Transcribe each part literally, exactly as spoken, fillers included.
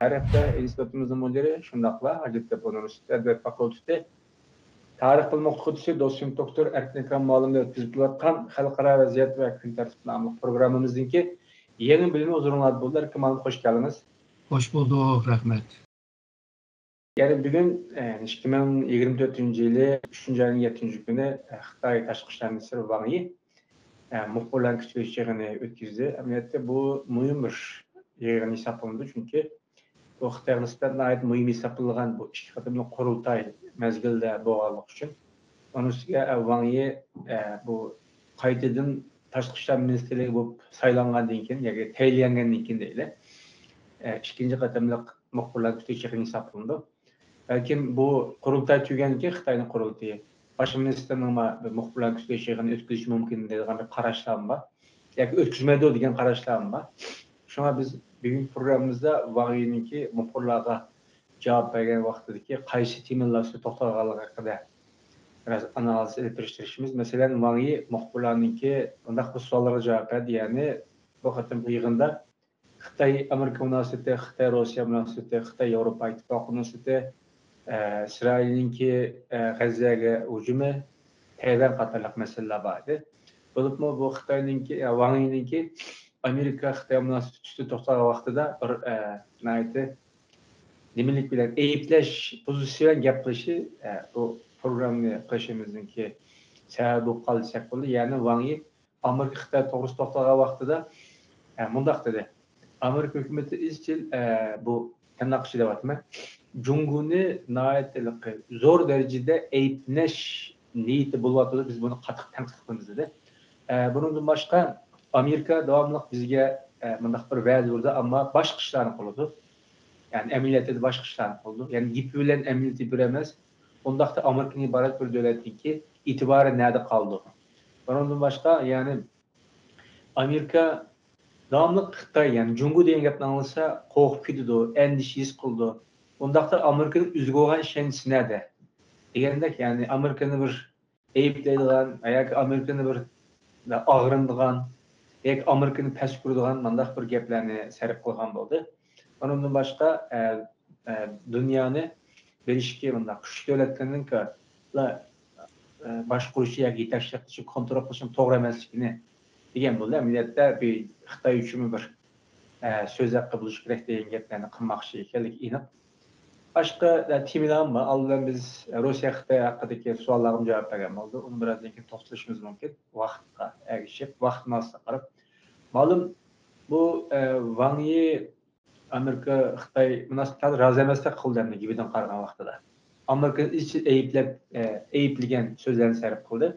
تارىختا ئىنستىتۇتىمىزنىڭ مۇدىرى، شۇنداقلا ھاجەتتەپە ئۇنىۋېرسىتېتى ئەدەبىيات فاكۇلتېتى تارىخ بىلىم ئوقۇتقۇچىسى، دوتسېنت دوكتور ئەركىن ئەكرەم مۇئەللىملەر ئۆتكۈزۈپ كېلىۋاتقان خەلقئارا ۋەزىيەت ۋە كۈن تەرتىپ ناملىق پروگراممىمىزنىڭكى يېڭى بۆلۈمى ھۇزۇرۇڭلاردا بولدى. ئەركىن مۇئەللىم، خوش كەلدىڭىز. خوش بولدۇق، رەھمەت. يەنى بۈگۈن، ئە، ئىككى مىڭ يىگىرمە تۆتىنچى يىلى ئۈچىنچى ئاينىڭ يەتتىنچى كۈنى، ئە، خىتاي تاشقى ئىشلار مىنىستىرى ۋاڭ يى، ئە، مۇخبىرلارنى كۈتۈۋېلىش يىغىنى ئۆتكۈزدى. ئەمەلىيەتتە بۇ مۇھىم بىر يىغىن ھېسابلىنىدۇ، چۈنكى بۇ خىتايغا نىسبەتەن ناھايىتى مۇھىم ھېسابلىنىدىغان بۇ ئىككى قېتىملىق قۇرۇلتاي مەزگىلىدە بولغانلىقى ئۈچۈن، ئۇنىڭ ئۈستىگە، ئە، ۋاڭ يى، ئە، بۇ قايتىدىن تاشقى ئىشلار مىنىستىرلىكى بولۇپ سايلانغاندىن كېيىن ياكى تەيىنلەنگەندىن كېيىن دەيلى، ئە، ئىككىنچى قېتىملىق مۇخبىرلار كۈتۈش يىغىنى ھېسابلىنىدۇ. بەلكىم بۇ قۇرۇلتاي تۈگىگەندىن كېيىن خىتاينىڭ قۇرۇلتىيى باشقا مىنىستىرنىڭ بىر مۇخبىرلار كۈتۈش يىغىنى ئۆتكۈزۈشى مۇمكىن دەيدىغان بىر قاراشلارمۇ بار. ياكى ئۆتكۈزمەيدۇ دېگەن قاراشلارمۇ بار. شۇڭا بىز بۈگۈنكى پروگراممىمىزدا ۋاڭ يىنىڭكى مۇخبىرلارغا جاۋاب بەرگەن ۋاقتىدىكى قايسى تېمىلار ئۈستىدە توختالغانلىقى ھەققىدە بىراز ئانالىز ئېلىپ بېرىش تىرىشىمىز. مەسىلەن، ۋاڭ يى مۇخبىرلارنىڭكى مۇنداق بىر سوئاللىرىغا جاۋاب بەردى. يەنى بۇ قېتىمقى يىغىندا خىتاي ئامېرىكا مۇناسىۋىتى، خىتاي روسىيە مۇناسىۋىتى، خىتاي ياۋروپا ئىتتىپاقى مۇناسىۋىتى، ئە، ئىسرائىلنىڭكى، ئە، غەززەگە ھۇجۇمى، تەيۋەن قاتارلىق مەسىلىلەر بار ئىدى. بولۇپمۇ بۇ خىتاينىڭكى، يا، ۋاڭ يىنىڭكى ئامېرىكا خىتاي مۇناسىۋىتى ئۈستىدە توختالغان ۋاقتىدا بىر، ئە، ناھايىتى نېمىلىك بىلەن ئەيىبلەش پوزىتسىيە بىلەن گەپ قىلىشى، ئە، بۇ پروگراممىنى قىلىشىمىزنىڭكى سەۋەبى بولۇپ قالدى دېسەك بولىدۇ. يەنى ۋاڭ يى ئامېرىكا خىتاي توغرىسىدا توختالغان ۋاقتىدا، ئە، مۇنداق دېدى. ئامېرىكا ھۆكۈمىتى ئىزچىل، ئە، بۇ تىرناق ئىچىدە دەۋاتىمەن، جۇڭگونى ناھايىتى زور دەرىجىدە ئەيىبلەش نىيىتى بولۇۋاتىدۇ، بىز بۇنى قاتتىق تەنقىد قىلىمىز دېدى. ئە، بۇنىڭدىن باشقا ئامېرىكا داۋاملىق بىزگە، ئە، مۇنداق بىر ۋەدە بېرىدۇ، ئەمما باشقا ئىشلارنى قىلىدۇ. يەنى ئەمەلىيەتتە باشقا ئىشلارنى قىلىدۇ. يەنى گېپى بىلەن ئەمەلىيىتى بىر ئەمەس. ئۇنداقتا ئامېرىكىدىن ئىبارەت بىر دۆلەتنىڭكى ئېتىبارى نەدە قالىدۇ؟ بۇنىڭدىن باشقا، يەنى ئامېرىكا داۋاملىق خىتاي، يەنى جۇڭگو دېگەن گەپنى ئاڭلىسا قورقۇپ كېتىدۇ، ئەندىشە ھېس قىلىدۇ. ئۇنداقتا ئامېرىكىنىڭ ئۆزىگە بولغان ئىشەنچىسى نەدە؟ دېگەندەك، يەنى ئامېرىكىنى بىر ئەيىبلەيدىغان ياكى ئامېرىكىنى بىر ئاغرىنىدىغان ياكى ئامېرىكىنى پەس كۆرىدىغان مۇنداق بىر گەپلەرنى سەرپ قىلغان بولدى. ئۇنىڭدىن باشقا، ئە، ئە، دۇنيانى بىلىشكە مۇنداق كۈچلۈك دۆلەتلەرنىڭ، ئە، باشقۇرۇشى ياكى يېتەكچىلىك قىلىشى، كونترول قىلىشىنىڭ توغرا ئەمەسلىكىنى دېگەن بولدى. ئەمەلىيەتتە بۇ خىتاي ئۈچۈنمۇ بىر، ئە، سۆز ھەققى بولۇشى كېرەك دېگەن گەپلەرنى قىلماقچى ئىكەنلىكى ئېنىق. باشقا، ئە، تېمىلارمۇ بار. ئالدىن بىز روسىيە خىتاي ھەققىدىكى سوئاللارغىمۇ جاۋاب بەرگەن بولدى. ئۇنى بىرازدىن كېيىن توختىلىشىمىز مۇمكىن. ۋاقىتقا ئەگىشىپ، ۋاقىت مۇناسىۋىتىگە قاراپ. مالۇم، بۇ، ئە، ۋاڭ يى ئامېرىكا خىتاي مۇناسىۋىتىدە رازى ئەمەستەك قىلدى ئەمدى گېپىدىن قارىغان ۋاقتىدا. ئامېرىكىنى ئىزچىل ئەيىبلەپ، ئە، ئەيىبلىگەن سۆزلەرنى سەرپ قىلدى.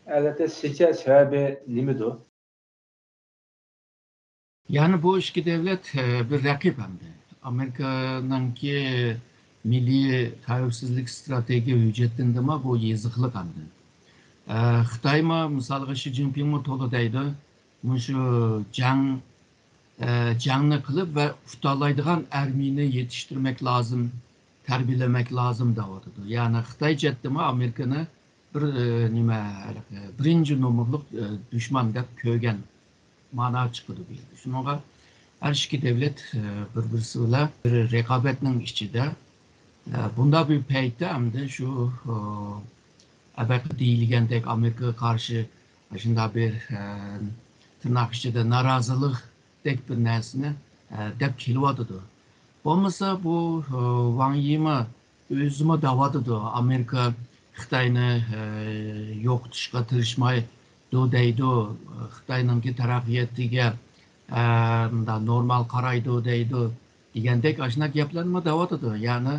ئەلۋەتتە، سىزچە سەۋەبى نېمىدۇ؟ يەنى بۇ ئىككى دۆلەت، ئە، بىر رەقىب ئەمدى. ئامېرىكىنىڭكى مىللىي خەۋپسىزلىك ئىستراتېگىيە ھۆججىتىندىمۇ بۇ يېزىقلىق ئەمدى. ئە، خىتايمۇ، مىسالغا، شى جىنپىڭمۇ تولا دەيدۇ، مۇشۇ جەڭ، ئە، جەڭنى قىلىپ ۋە ئۇتالايدىغان ئارمىيىنى يېتىشتۈرمەك لازىم، تەربىيەلىمەك لازىم دەۋاتىدۇ. يەنى خىتاي جەھەتتىمۇ ئامېرىكىنى بىر، ئە، نېمە، ھېلىقى بىرىنچى نومۇرلۇق، ئە، دۈشمەن دەپ كۆرگەن مانا چىقىدۇ بۇ يەردە. شۇنىڭغا ھەر ئىككى دۆلەت، ئە، بىر-بىرسى بىلەن بىر رىقابەتنىڭ ئىچىدە، ئە، بۇنداق بىر پەيتتە ئەمدى شۇ، ئە، ئەبەقى دېيىلگەندەك ئامېرىكىغا قارشى شۇنداق بىر، ئە، تىرناق ئىچىدە نارازىلىقتەك بىر نەرسىنى، ئە، دەپ كېلىۋاتىدۇ. بولمىسا بۇ، ئە، ۋاڭ يىمۇ ئۆزىمۇ دەۋاتىدۇ، ئامېرىكا خىتاينى، ئە، يوقىتىشقا تىرىشمايدۇ دەيدۇ، خىتاينىڭكى تەرەققىياتىگە، ئە، مۇنداق نورمال قارايدۇ دەيدۇ دېگەندەك ئاشۇنداق گەپلەرنىمۇ دەۋاتىدۇ. يەنى،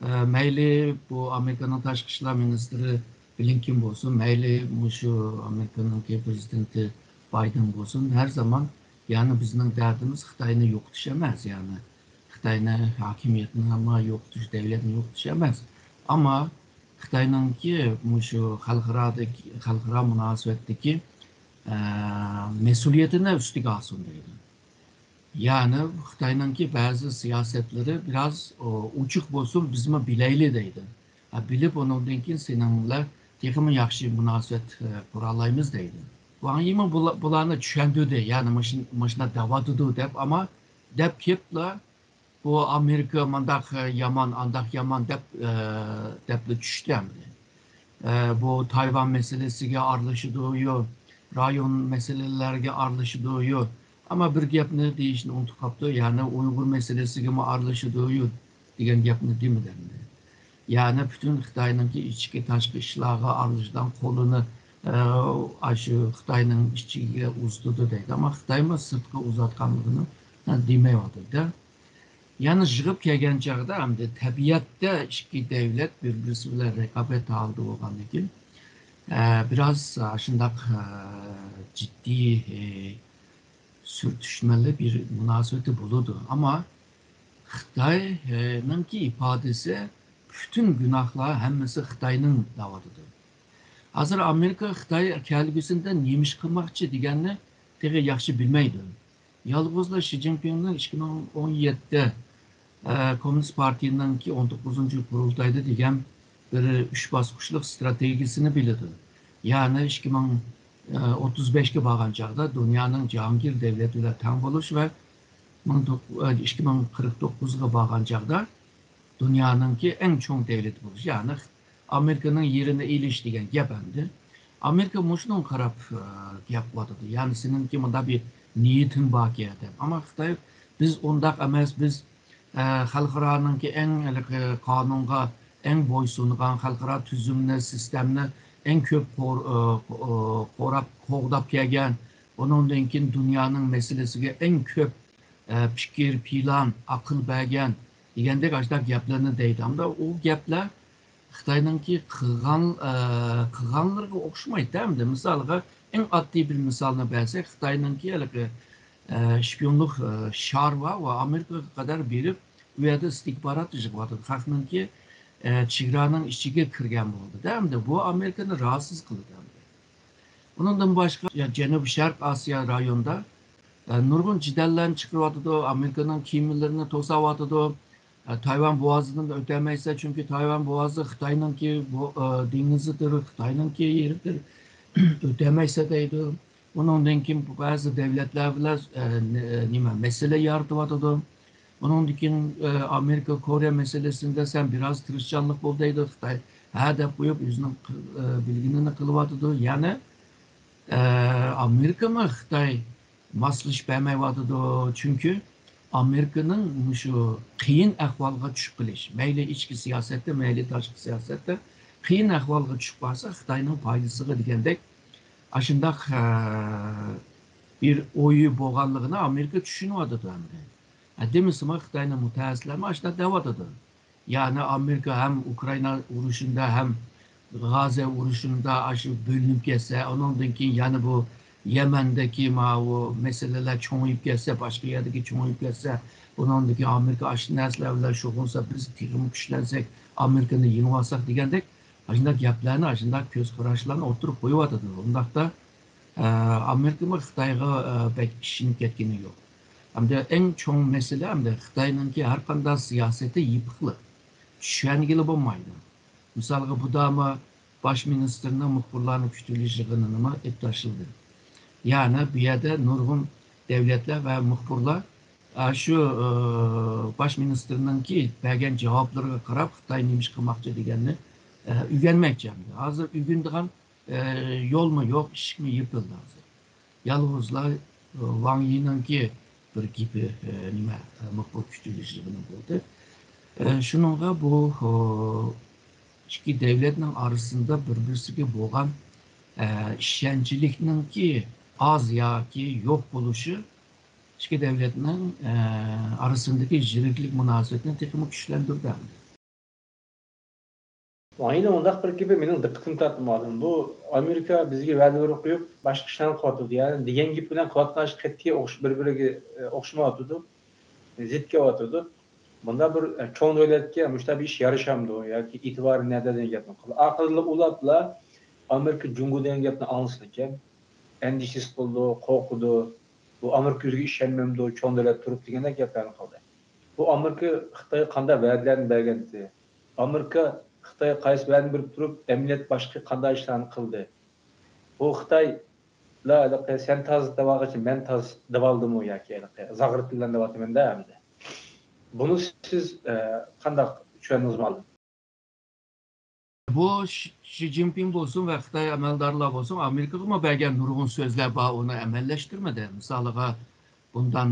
ئە، مەيلى بۇ ئامېرىكىنىڭ تاشقى ئىشلار مىنىستىرى بلىنكېن بولسۇن، مەيلى مۇشۇ ئامېرىكىنىڭكى پرېزىدېنتى بايدېن بولسۇن، ھەر زامان يەنى بىزنىڭ دەردىمىز خىتاينى يوقىتىش ئەمەس، يەنى خىتاينى ھاكىمىيەتنى ئەمما يوقىتىش، دەۋلەتنى يوقىتىش ئەمەس. ئەمما خىتاينىڭكى مۇشۇ خەلقئارادىكى، خەلقئارا مۇناسىۋەتتىكى، ئە، مەسئۇلىيىتىنى ئۈستىگە ئالسۇن دەيدۇ. يەنى خىتاينىڭكى بەزى سىياسەتلىرى بىراز، ئو، ئوچۇق بولسۇن، بىزمۇ بىلەيلى دەيدۇ. ھە، بىلىپ ئۇنىڭدىن كېيىن سېنىڭ بىلەن تېخىمۇ ياخشى مۇناسىۋەت، ئە، قۇرالايمىز دەيدۇ. ۋاڭ يىمۇ بۇلا-، بۇلارنى چۈشەندۈردى، يەنى مۇشۇ-، مۇشۇنداق دەۋاتىدۇ دەپ، ئەمما دەپ كېلىپلا بۇ ئامېرىكا مانداق يامان، ئانداق يامان دەپ، ئە، دەپلا چۈشتى ئەمدى. ئە، بۇ تايۋان مەسىلىسىگە ئارىلىشىدۇ، يو، رايون مەسىلىلەرگە ئارىلىشىدۇ، يو. ئەمما بىر گەپنى دېيىشنى ئۇنتۇپ قاپتۇ، يەنى ئۇيغۇر مەسىلىسىگىمۇ ئارىلىشىدۇ، يو، دېگەن گەپنى دېمىدى ئەمدى. يەنى پۈتۈن خىتاينىڭكى ئىچكى تاشقى ئىشلارغا ئارىلىشىدىغان قولىنى، ئە، ئاشۇ خىتاينىڭ ئىچىگە ئۇزىتىدۇ دەيدۇ. ئەمما خىتايمۇ سىرتقا ئۇزاتقانلىقىنى، ئە، دېمەيۋاتىدۇ. يەنى يىغىپ كەلگەن چاغدا ئەمدى تەبىئەتتە ئىككى دەۋلەت بىر-بىرسى بىلەن رىقابەت ھالىدا بولغاندىن كېيىن، ئە، بىراز ئاشۇنداق، ئە، جىددىي، ئە، سۈرتۈشمەنلىك بىر مۇناسىۋىتى بولىدۇ. ئەمما خىتاينىڭكى ئىپادىسى پۈتۈن گۇناھلار ھەممىسى خىتاينىڭ دەۋاتىدۇ. ھازىر ئامېرىكا خىتاي كەلگۈسىدە نېمە ئىش قىلماقچى دېگەننى تېخى ياخشى بىلمەيدۇ. يالغۇزلا شى جىنپىڭنىڭ ئىككى مىڭ ئون يەتتە، ئە، كوممۇنىست پارتىيىنىڭكى ئون توققۇزىنچى قۇرۇلتايدا دېگەن بىر ئۈچ باسقۇچلۇق ستراتېگىيىسىنى بىلىدۇ. يەنى ئىككى مىڭ ئوتتۇز بەشكە بارغان چاغدا دۇنيانىڭ جاھانگىر دەۋلەت بىلەن تەڭ بولۇش ۋە مىڭ توققۇز، ئىككى مىڭ قىرىق توققۇزغا بارغان چاغدا دۇنيانىڭكى ئەڭ چوڭ دەۋلىتى بولۇش، يەنى ئامېرىكىنىڭ يېرىنى ئېلىش دېگەن گەپ ئەمدى. ئامېرىكا مۇشۇنىڭغا قاراپ، ئە، گەپ قىلىۋاتىدۇ. يەنى سېنىڭكى مۇنداق بىر نىيىتىڭ باركەن دەپ. ئەمما خىتاي، بىز ئۇنداق ئەمەس، بىز، ئە، خەلقئارانىڭكى ئەڭ ھېلىقى قانۇنغا ئەڭ بويسۇنغان، خەلقئارا تۈزۈمنى، سىستېمىنى ئەڭ كۆپ قور-، ئە، قو-، ئە، قوراپ، قوغداپ كەلگەن، ئۇنىڭدىن كېيىن دۇنيانىڭ مەسىلىسىگە ئەڭ كۆپ، ئە، پىكىر، پىلان، ئاقىل بەرگەن دېگەندەك ئاشۇنداق گەپلەرنى دەيدۇ. ئەمدى ئۇ گەپلەر خىتاينىڭكى قىلغان، ئە، قىلغانلىرىغا ئوخشىمايدۇ ئەمدى. مىسالغا، ئەڭ ئاددىي بىر مىسالنى بەرسەك، خىتاينىڭكى ھېلىقى، ئە، شپىيونلۇق، ئە، شارى بار ۋە ئامېرىكىغا قەدەر بېرىپ، ئۇ يەردە ئىستىخبارات يىغىۋاتىدۇ. خەقنىڭكى، ئە، چېگرانىڭ ئىچىگە كىرگەن بولدى-دە ئەمدى. بۇ ئامېرىكىنى راھەتسىز قىلدى ئەمدى. ئۇنىڭدىن باشقا، يا، جەنۇبىي شەرق ئاسىيا رايونىدا، ئە، نۇرغۇن جېدەللەرنى چىقىرىۋاتىدۇ، ئامېرىكىنىڭ كېمىلىرىنى توساۋاتىدۇ. ئە، تايۋان بوغازىدىن ئۆتەلمەيسەن، چۈنكى تايۋان بوغازى خىتاينىڭكى بو-، ئە، دېڭىزىدۇر، خىتاينىڭكى يېرىدۇر، ئۆتەلمەيسەن دەيدۇ. ئۇنىڭدىن كېيىن بەزى دۆلەتلەر بىلەن، ئە، نېمە، مەسىلە يارىتىۋاتىدۇ. ئۇنىڭدىن كېيىن، ئە، ئامېرىكا كورېيە مەسىلىسىندە سەن بىراز تىرىشچانلىق بول دەيدۇ خىتاي. ھە دەپ قويۇپ، ئۆزىنىڭ قىل-، ئە، بىلگىنىنى قىلىۋاتىدۇ. يەنى، ئە، ئامېرىكىمۇ خىتاي ماسلىشىپ بەرمەيۋاتىدۇ. چۈنكى ئامېرىكىنىڭ مۇشۇ قىيىن ئەھۋالغا چۈشۈپ قېلىش، مەيلى ئىچكى سىياسەتتە، مەيلى تاشقى سىياسەتتە قىيىن ئەھۋالغا چۈشۈپ قالسا، خىتاينىڭ پايدىسىغا دېگەندەك ئاشۇنداق، ئە، بىر ئويى بولغانلىقىنى ئامېرىكا چۈشىنىۋاتىدۇ ئەمدى. ئە، دېمىسىمۇ خىتاينىڭ مۇتەخەسسىسلەرمۇ ئاشۇنداق دەۋاتىدۇ. يەنى ئامېرىكا ھەم ئۇكرائىنا ئۇرۇشىندا، ھەم غازە ئۇرۇشىندا ئاشۇ بۆلۈنۈپ كەتسە، ئۇنىڭدىن كېيىن يەنە بۇ يەمەندىكى ماۋۇ مەسىلىلەر چوڭىيىپ كەتسە، باشقا يەردىكى چوڭىيىپ كەتسە، ئۇنىڭدىن كېيىن ئامېرىكا ئاشۇ نەرسىلەر بىلەن شۇغۇللانسا، بىز تېخىمۇ كۈچلەنسەك، ئامېرىكىنى يېڭىۋالساق دېگەندەك، ئاشۇنداق گەپلەرنى، ئاشۇنداق كۆز قاراشلارنى ئوتتۇرىغا قويۇۋاتىدۇ. ئۇنداقتا، ئە، ئامېرىكىمۇ خىتايغا، ئە، بەك ئىشىنىپ كەتكىنى يوق. ئەمدى ئەڭ چوڭ مەسىلە، ئەمدى خىتاينىڭكى ھەر قانداق سىياسىتى يېپىقلىق. چۈشەنگىلى بولمايدۇ. مىسالغا، بۇدامۇ باش مىنىستىرنىڭ مۇخبىرلارنى كۈتۈۋېلىش يىغىنىنىمۇ ئېلىپ تاشلىدى. يەنى بۇ يەردە نۇرغۇن دۆلەتلەر ۋە مۇخبىرلار، ئە، شۇ، ئە، باش مىنىستىرنىڭكى بەرگەن جاۋابلىرىغا قاراپ، خىتاي نېمە ئىش قىلماقچى دېگەننى، ئە، ئۆگەنمەكچى ئەمدى. ھازىر ئۆگىنىدىغان، ئە، يولمۇ يوق، ئىشىكمۇ يېپىلدى ھازىر. يالغۇزلا، ئە، ۋاڭ يىنىڭكى بىر گېپى، ئە، نېمە، ئە، مۇخبىر كۈتۈۋېلىش يىغىنى بولدى. ئە، شۇنىڭغا بۇ، ئۇ، ئىككى دۆلەتنىڭ ئارىسىدا بىر-بىرسىگە بولغان، ئە، ئىشەنچلىكنىڭكى ئاز ياكى يوق بولۇشى ئىككى دۆلەتنىڭ، ئە، ئارىسىدىكى يىرىكلىك مۇناسىۋىتىنى تېخىمۇ كۈچلەندۈردى ئەمدى. ۋاڭ يىنىڭ مۇنداق بىر گېپى مېنىڭ دىققىتىمنى تارتتى، مۇئەللىم. بۇ ئامېرىكا بىزگە ۋەدە بېرىپ قويۇپ، باشقا ئىشلارنى قىلىۋاتىدۇ. يەنى دېگەن گېپى بىلەن قىلىۋاتقان ئىش قەتئىي ئوخش-، بىر-بىرىگە، ئە، ئوخشىمايۋاتىدۇ. زىت كېلىۋاتىدۇ. بۇنداق بىر، ئە، چوڭ دۆلەتكە مۇشۇنداق بىر ئىش يارىشامدۇ ياكى ئېتىبارى نەدە دېگەن گەپنى قىلدى. ئارقىدىنلا ئۇلاپلا ئامېرىكا جۇڭگو دېگەن گەپنى ئاڭلىسىدىكەن. ئەندىشىسى بولىدۇ، قورقىدۇ. بۇ ئامېرىكا ئۆزىگە ئىشەنمەمدۇ، چوڭ دۆلەت تۇرۇپ دېگەندەك گەپلەرنى قىلدى. بۇ ئامېرىكا خىتايغا قانداق ۋەدىلەرنى بەرگەنتى؟ ئامېرىكا خىتايغا قايسى ۋەدىنى بېرىپ تۇرۇپ، ئەمەلىيەتتە باشقا قانداق ئىشلارنى قىلدى؟ بۇ خىتايلا ھېلىقى سەن تازا دەۋالغىچە مەن تازا دەۋالدىمۇ ياكى ھېلىقى زاغرىتىلەن دەۋاتىمەن-دە ئەمدى. بۇنى سىز، ئە، قانداق چۈشەندىڭىز مۇئەللىم؟ بۇ شى جىنپىڭ بولسۇن ۋە خىتاي ئەمەلدارلار بولسۇن، ئامېرىكىغىمۇ بەرگەن نۇرغۇن سۆزلەر بار، ئۇنى ئەمەللەشتۈرمىدى. مىسالىغا، بۇندان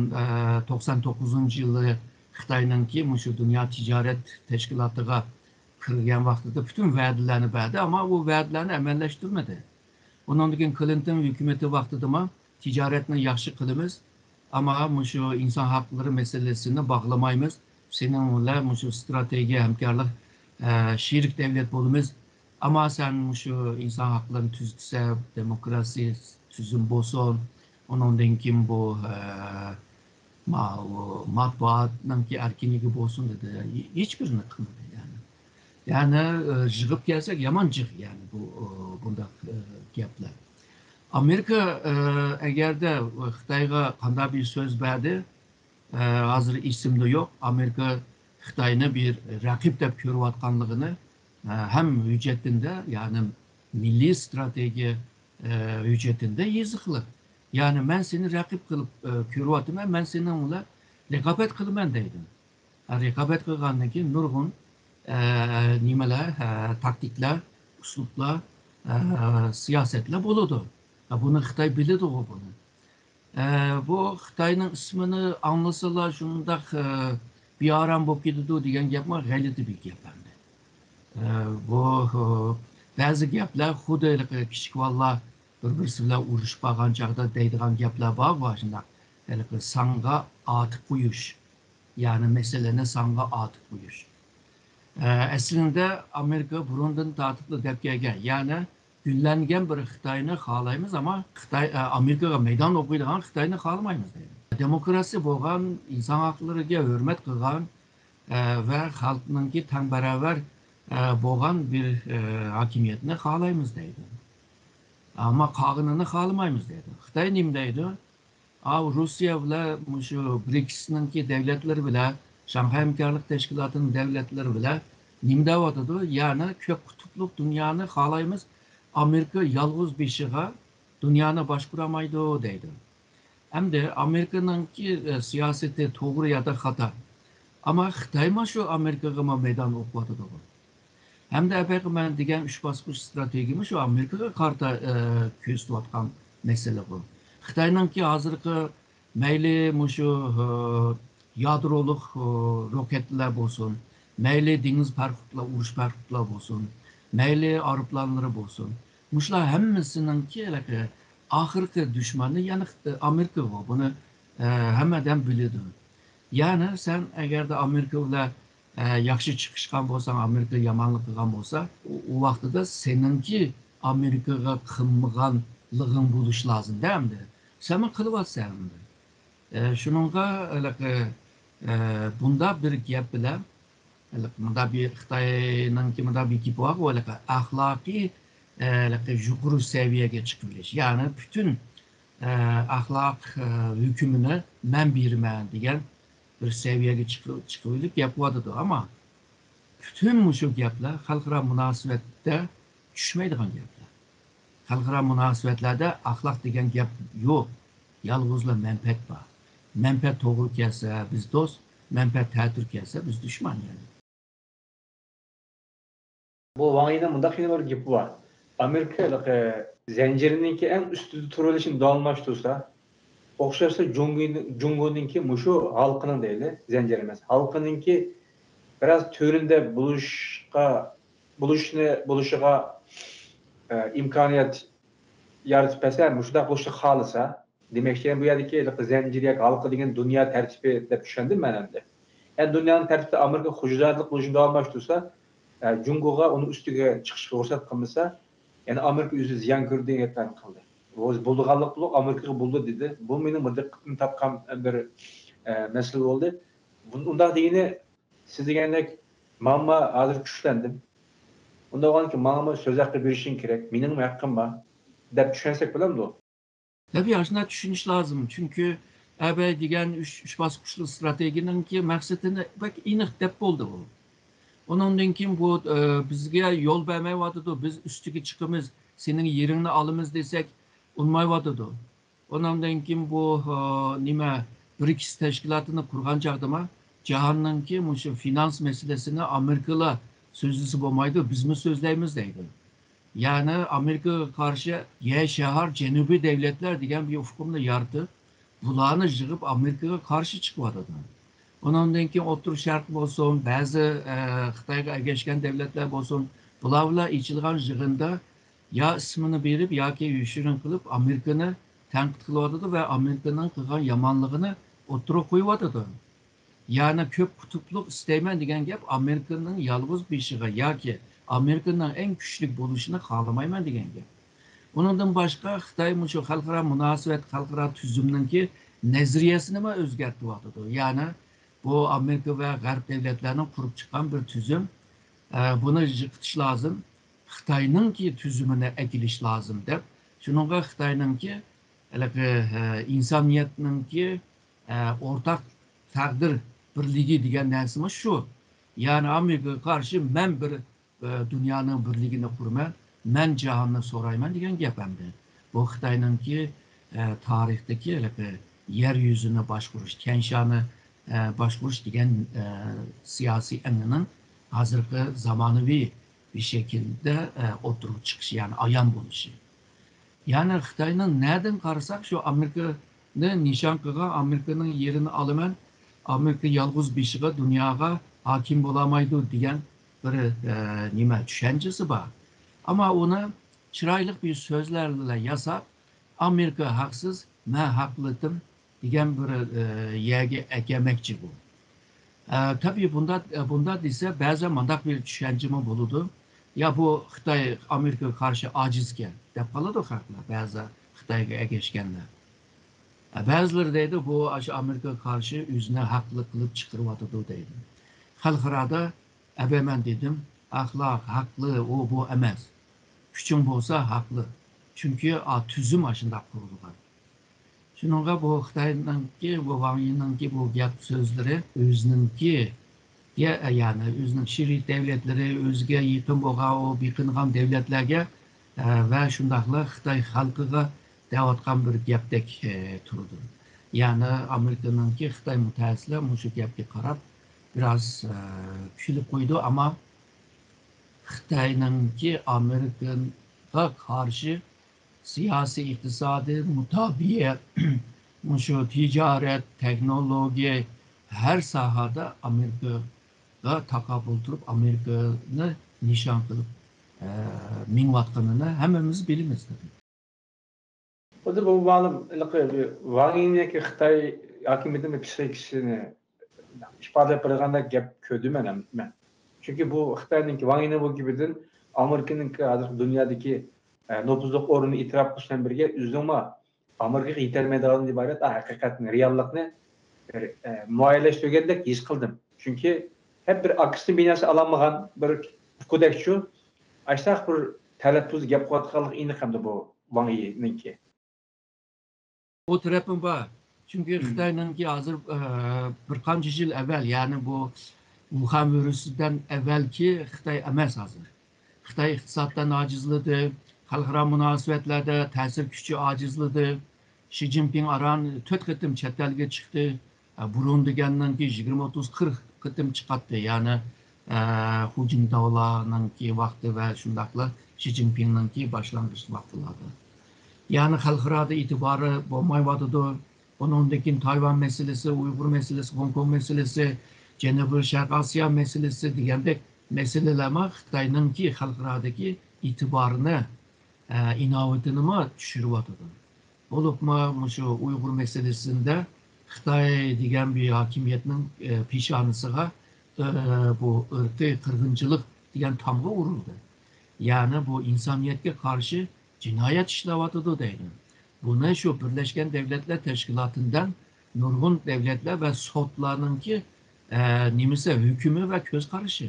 توقسان توققۇزىنچى يىلى خىتاينىڭكى مۇشۇ دۇنيا تىجارەت تەشكىلاتىغا كىرگەن ۋاقتىدا پۈتۈن ۋەدىلەرنى بەردى، ئەمما ئۇ ۋەدىلەرنى ئەمەللەشتۈرمىدى. ئۇنىڭدىن كېيىن كلىنتون ھۆكۈمىتى ۋاقتىدىمۇ تىجارەتنى ياخشى قىلىمىز، ئەمما مۇشۇ ئىنسان ھەقلىرى مەسىلىسىنى باغلىمايمىز. سېنىڭ بىلەن مۇشۇ ئىستراتېگىيە ھەمكارلىق، ئە، شېرىك دەۋلەت بولىمىز. ئەمما سەن مۇشۇ ئىنسان ھەقلىرىنى تۈزىتىسەن، دېموكراتىيە تۈزۈم بولسۇن، ئۇنىڭدىن كېيىن بۇ، ئە، ماۋۇ ماتبۇئاتنىڭكى ئەركىنلىكى بولسۇن دېدى. ھېچبىرىنى قىلمىدى يەنى. يەنى، ئە، يىغىپ كەلسەك يامان جىق يەنى بۇ، ئە، بۇنداق، ئە، گەپلەر. ئامېرىكا، ئە، ئەگەردە خىتايغا قانداق بىر سۆز بەردى، ئە، ھازىر ئېسىمدە يوق. ئامېرىكا خىتاينى بىر رەقىب دەپ كۆرۈۋاتقانلىقىنى، ئە، ھەم ھۆججەتىندە، يەنى مىللىي ئىستراتېگىيە، ئە، ھۆججەتىندە يېزىقلىق. يەنى مەن سېنى رەقىب قىلىپ، ئە، كۆرۈۋاتىمەن، مەن سېنىڭ بىلەن رىقابەت قىلىمەن دەيدۇ. ھە، رىقابەت قىلغاندىن كېيىن نۇرغۇن، ئە، نېمىلەر، ھە، تاكتىكىلار، ئۇسلۇبلار، ئە، سىياسەتلەر بولىدۇ. ھە، بۇنى خىتاي بىلىدىغۇ بۇنى. ئە، بۇ خىتاينىڭ ئىسمىنى ئاڭلىسىلا شۇنداق، ئە، بىئارام بولۇپ كېتىدۇ دېگەن گەپمۇ غەلىتە بىر گەپ ئەمدى. ئە، بۇ، ئە، بەزى گەپلەر خۇددى ھېلىقى كىچىك بالىلار بىر-بىرسى بىلەن ئۇرۇشۇپ قالغان چاغدا دەيدىغان گەپلەر بارغۇ، شۇنداق. ھېلىقى سانغا ئاتىپ قويۇش. يەنى مەسىلىنى سانغا ئاتىپ قويۇش. ئە، ئەسلىندە ئامېرىكا بۇرۇندىن تارتىپلا دەپ كەلگەن، يەنى گۈللەنگەن بىر خىتاينى خالايمىز، ئەمما خىتاي، ئە، ئامېرىكىغا مەيدان ئوقۇيدىغان خىتاينى خالىمايمىز دەيدۇ. دېموكراتىيە بولغان، ئىنسان ھەقلىرىگە ھۆرمەت قىلغان، ئە، ۋە خەلقنىڭكى تەڭ باراۋەر، ئە، بولغان بىر، ئە، ھاكىمىيەتنى خالايمىز دەيدۇ. ئەمما قالغىنىنى خالىمايمىز دەيدۇ. خىتاي نېمە دەيدۇ؟ ئاۋۇ روسىيە بىلەن مۇشۇ برىكسنىڭكى دەۋلەتلىرى بىلەن، شاڭخەي ھەمكارلىق تەشكىلاتىنىڭ دەۋلەتلىرى بىلەن نېمە دەۋاتىدۇ؟ يەنى كۆپ قۇتۇپلۇق دۇنيانى خالايمىز، ئامېرىكا يالغۇز بېشىغا دۇنيانى باشقۇرالمايدۇ دەيدۇ. ئەمدى ئامېرىكىنىڭكى، ئە، سىياسىتى توغرا يادا خاتا؟ ئەمما خىتايمۇ شۇ ئامېرىكىغىمۇ مەيدان ئوقۇۋاتىدىغۇ. ھەمدە ئەپەقى مەن دېگەن ئۈچ باسقۇچ ئىستراتېگىيىمۇ شۇ ئامېرىكىغا قارىتا، ئە، كۆرسىتىۋاتقان مەسىلىغۇ. خىتاينىڭكى ھازىرقى مەيلى مۇشۇ، ئە، يادرولۇق، ئە، روكېتلار بولسۇن، مەيلى دېڭىز پارخوتلار، ئۇرۇش پارخوتلار بولسۇن، مەيلى ئايروپىلانلىرى بولسۇن، مۇشۇلار ھەممىسىنىڭكى ھېلىقى ئاخىرقى دۈشمىنى يەنى خىت-، ئامېرىكىغۇ. بۇنى، ئە، ھەممە ئادەم بىلىدۇ. يەنى سەن ئەگەردە ئامېرىكا بىلەن، ئە، ياخشى چىقىشقان بولساڭ، ئامېرىكا يامانلىق قىلغان بولسا، ئۇ، ئۇ ۋاقتىدا سېنىڭكى ئامېرىكىغا قىلمىغانلىقىڭ بولۇشى لازىم-دە ئەمدى. سەنمۇ قىلىۋاتىسەن ئەمدى. ئە، شۇنىڭغا ھېلىقى، ئە، بۇنداق بىر گەپ بىلەن، ھېلىقى مۇنداق بىر خىتاينىڭكى مۇنداق بىر گېپى بارغۇ، ھېلىقى ئەخلاقىي، ئە، ھېلىقى يۇقىرى سەۋىيەگە چىقىۋېلىش. يەنى پۈتۈن، ئە، ئەخلاق، ئە، ھۆكمىنى مەن بېرىمەن دېگەن بىر سەۋىيەگە چىقىپ، چىقىۋېلىپ گەپ قىلىۋاتىدۇ. ئەمما پۈتۈن مۇشۇ گەپلەر خەلقئارا مۇناسىۋەتتە چۈشمەيدىغان گەپلەر. خەلقئارا مۇناسىۋەتلەردە ئەخلاق دېگەن گەپ يوق. يالغۇزلا مەنپەئەت بار. مەنپەئەت توغرا كەلسە، بىز دوست، مەنپەئەت تەتۈر كەلسە، بىز دۈشمەن يەنى. بۇ ۋاڭ يىنىڭ مۇنداق يەنە بىر گېپى بار. ئامېرىكا ھېلىقى زەنجىرىنىڭكى ئەڭ ئۈستىدە تۇرۇۋېلىشىنى داۋاملاشتۇرسا، ئوخشاشلا جۇڭگو-، جۇڭگونىڭكى مۇشۇ ھالقىنىڭ دەيلى، زەنجىرى ئەمەس، ھالقىنىڭكى بىراز تۆرىدە بولۇشقا، بولۇشنى، بولۇشىغا، ئە، ئىمكانىيەت يارىتىپ بەرسە، مۇشۇنداق بولۇشنى خالىسا، دېمەكچى، بۇ يەردىكى ھېلىقى زەنجىر ياكى ھالقا دېگەن دۇنيا تەرتىپى دەپ چۈشەندىم مەن ئەمدى. يەنى دۇنيانىڭ تەرتىپىدە ئامېرىكا خوجادارلىق بولۇشىنى داۋاملاشتۇرسا، ئە، جۇڭگوغا ئۇنىڭ ئۈستىگە چىقىشقا رۇخسەت قىلمىسا، يەنى ئامېرىكا ئۆزى زىيان كۆرىدۇ دېگەن گەپلەرنى قىلدى. ئۆزى بولىدىغانلىق بولۇپ، ئامېرىكىغا بولىدۇ دېدى. بۇ مېنىڭ بىر دىققىتىمنى تارتقان بىر، ئە، مەسىلە بولدى. بۇ-، ئۇنداق دېگىنى، سىز دېگەندەك، ماڭا ھازىر كۈچلەندىم. ئۇنداق بولغاندىكىن ماڭىمۇ سۆز ھەققى بېرىشىڭ كېرەك، مېنىڭمۇ ھەققىم بار، دەپ چۈشەنسەك بولامدۇ؟ تەبىئىي، ئاشۇنداق چۈشىنىش لازىم. چۈنكى ئەبەي دېگەن ئۈچ، ئۈچ باسقۇچلۇق ئىستراتېگىيەنىڭكى مەقسىتىنى بەك ئېنىق دەپ بولدى ئۇ. ئۇنىڭدىن كېيىن بۇ، ئە، بىزگە يول بەرمەيۋاتىدۇ، بىز ئۈستىگە چىقىمىز، سېنىڭ يېرىڭنى ئالىمىز دېسەك، ئۇنىمايۋاتىدۇ. ئۇنىڭدىن كېيىن بۇ، ئە، نېمە، برىكس تەشكىلاتىنى قۇرغان چاغدىمۇ، جاھاننىڭكى مۇشۇ فىنانس مەسىلىسىنى ئامېرىكىلا سۆزلىسە بولمايدۇ، بىزمۇ سۆزلەيمىز دەيدۇ. يەنى ئامېرىكىغا قارشى يەر شار جەنۇبىي دەۋلەتلەر دېگەن بىر ئۇقۇمنى يارىتىپ، بۇلارنى يىغىپ ئامېرىكىغا قارشى چىقىۋاتىدۇ. ئۇنىڭدىن كېيىن ئوتتۇرا شەرق بولسۇن، بەزى، ئە، خىتايغا ئەگەشكەن دەۋلەتلەر بولسۇن، بۇلار بىلەن ئېچىلغان يىغىندا يا ئىسمىنى بېرىپ ياكى يوشۇرۇن قىلىپ ئامېرىكىنى تەنقىد قىلىۋاتىدۇ ۋە ئامېرىكىنىڭ قىلغان يامانلىقىنى ئوتتۇرىغا قويۇۋاتىدۇ. يەنى كۆپ قۇتۇپلۇق ئىستەيمەن دېگەن گەپ ئامېرىكىنىڭ يالغۇز بېشىغا ياكى ئامېرىكىنىڭ ئەڭ كۈچلۈك بولۇشىنى خالىمايمەن دېگەن گەپ. ئۇنىڭدىن باشقا خىتاي مۇشۇ خەلقئارا مۇناسىۋەت، خەلقئارا تۈزۈمنىڭكى نەزەرىيەسىنىمۇ ئۆزگەرتىۋاتىدۇ. يەنى بۇ ئامېرىكا ۋە غەرب دەۋلەتلەرنىڭ قۇرۇپ چىققان بىر تۈزۈم. ئە، بۇنى يىقىتىش لازىم. خىتاينىڭكى تۈزۈمىنى ئەكېلىش لازىم دەپ، شۇنىڭغا خىتاينىڭكى ھېلىقى، ئە، ئىنسانىيەتنىڭكى، ئە، ئورتاق تەقدىر بىرلىكى دېگەن نەرسىمۇ شۇ. يەنى ئامېرىكىغا قارشى مەن بىر، ئە، دۇنيانىڭ بىرلىكىنى قۇرىمەن، مەن جاھاننى سورايمەن دېگەن گەپ ئەمدى. بۇ خىتاينىڭكى، ئە، تارىختىكى ھېلىقى يەر يۈزىنى باشقۇرۇش، تيەنشانى، ئە، باشقۇرۇش دېگەن، ئە، سىياسىي ئەڭگىنىڭ ھازىرقى زامانىۋى بىر شەكىلدە، ئە، ئوتتۇرىغا چىقىشى، يەنى ئايان بولۇشى. يەنى خىتاينىڭ نەدىن قارىساق، شۇ ئامېرىكىنى نىشان قىلغان، ئامېرىكىنىڭ يېرىنى ئالىمەن، ئامېرىكا يالغۇز بېشىغا دۇنياغا ھاكىم بولالمايدۇ دېگەن بىر، ئە، نېمە، چۈشەنچىسى بار. ئەمما ئۇنى چىرايلىق بىر سۆزلەر بىلەن ياساپ، ئامېرىكا ھەقسىز، مەن ھەقلىتىم دېگەن بىر، ئە، يەرگە ئەكەلمەكچى بۇ. ئە، تەبىئىي بۇنداق، ئە، بۇنداق دېسە، بەزەن مۇنداق بىر چۈشەنچىمۇ بولىدۇ. يا بۇ خىتاي ئامېرىكىغا قارشى ئاجىزكەن دەپ قالىدۇ خەقلەر، بەزى خىتايغا ئەگەشكەنلەر. ئە، بەزىلىرى دەيدۇ، بۇ ئاشۇ ئامېرىكىغا قارشى ئۆزىنى ھەقلىق قىلىپ چىقىرىۋاتىدۇ دەيدۇ. خەلقئارادا ئەبەمەن دېدىم، ئەخلاق، ھەقلى، ئۇ بۇ ئەمەس. كۈچۈڭ بولسا ھەقلى. چۈنكى ئا، تۈزۈم ئاشۇنداق قۇرۇلغان. شۇنىڭغا بۇ خىتاينىڭكى، بۇ ۋاڭ يىنىڭكى بۇ گەپ سۆزلىرى ئۆزىنىڭكى، يەنى ئۆزىنىڭ شېرىك دەۋلەتلىرى، ئۆزىگە يېقىن بولغان، ئۇ بېقىنغان دەۋلەتلەرگە، ئە، ۋە شۇنداقلا خىتاي خەلقىگە دەۋاتقان بىر گەپتەك، ئە، تۇرىدۇ. يەنى ئامېرىكىنىڭكى خىتاي مۇتەخەسسىسلەر مۇشۇ گەپكە قاراپ بىراز، ئە، كۈلۈپ قويىدۇ، ئەمما خىتاينىڭكى ئامېرىكىغا قارشى سىياسىي، ئىقتىسادىي، مۇتابىئە، مۇشۇ تىجارەت، تېخنولوگىيە، ھەر ساھەدە ئامېرىكىغا تاقابىل تۇرۇپ، ئامېرىكىنى نىشان قىلىپ، ئە، مېڭىۋاتقىنىنى ھەممىمىز بىلىمىز. خۇددى بۇ مەلۇم، ھېلىقى ۋاڭ يىنىڭكى خىتاي ھاكىمىيىتىنىڭ پسىخىكىسىنى ئىپادىلەپ بېرىدىغاندەك گەپ كۆردۈم مەن، مەن. چۈنكى بۇ خىتاينىڭكى، ۋاڭ يىنىڭ بۇ گېپىدىن ئامېرىكىنىڭكى ھازىرقى دۇنيادىكى، ئە، نوپۇزلۇق ئورنىنى ئېتىراپ قىلىش بىلەن بىرگە، ئۆزىنىڭمۇ ئامېرىكىغا يېتەلمەيدىغاندىن ئىبارەت، ئا، ھەقىقەتنى، رېئاللىقنى بىر، ئە، مۇئەييەنلەشتۈرگەندەك ھېس قىلدىم. چۈنكى ھەم بىر ئاكىسىنى بىناسى ئالالمىغان بىر ئۇكىدەكچۇ، ئاشۇنداق بىر تەلەپپۇزدا گەپ قىلىۋاتقانلىقى ئېنىق ئەمدى بۇ ۋاڭ يىنىڭكى. بۇ تەرەپمۇ بار. چۈنكى خىتاينىڭكى ھازىر، ئە، بىر قانچە يىل ئەۋۋەل، يەنى بۇ ۋۇخەن ۋىرۇسىدىن ئەۋۋەلكى خىتاي ئەمەس ھازىر. خىتاي ئىقتىسادتىن ئاجىزلىدى، خەلقئارا مۇناسىۋەتلەردە تەسىر كۈچى ئاجىزلىدى. شى جىنپىڭ ئاران تۆت قېتىم چەت ئەلگە چىقتى. ئە، بۇرۇن دېگەننىڭكى يىگىرمە، ئوتتۇز، قىرىق قېتىم چىقاتتى. يەنى، ئە، خۇ جىنتاۋلانىڭكى ۋاقتى ۋە شۇنداقلا شى جىنپىڭنىڭكى باشلانغۇچ ۋاقتىلاردا. يەنى خەلقئارادا ئېتىبارى بولمايۋاتىدۇ. ئۇنىڭدىن كېيىن تايۋان مەسىلىسى، ئۇيغۇر مەسىلىسى، خوڭكوڭ مەسىلىسى، جەنۇبىي شەرق ئاسىيا مەسىلىسى دېگەندەك مەسىلىلەرمۇ خىتاينىڭكى خەلقئارادىكى ئېتىبارىنى، ئە، ئىناۋىتىنىمۇ چۈشۈرۈۋاتىدۇ. بولۇپمۇ مۇشۇ ئۇيغۇر مەسىلىسىندە خىتاي دېگەن بىر ھاكىمىيەتنىڭ، ئە، پېشانىسىغا، ئە، بۇ ئىرقىي قىرغىنچىلىق دېگەن تامغا ئۇرۇلدى. يەنى بۇ ئىنسانىيەتكە قارشى جىنايەت ئىشلەۋاتىدۇ دەيدۇ. بۇنى شۇ بىرلەشكەن دەۋلەتلەر تەشكىلاتىدىن نۇرغۇن دەۋلەتلەر ۋە سوتلارنىڭكى، ئە، نېمىسى، ھۆكۈمى ۋە كۆز قارىشى.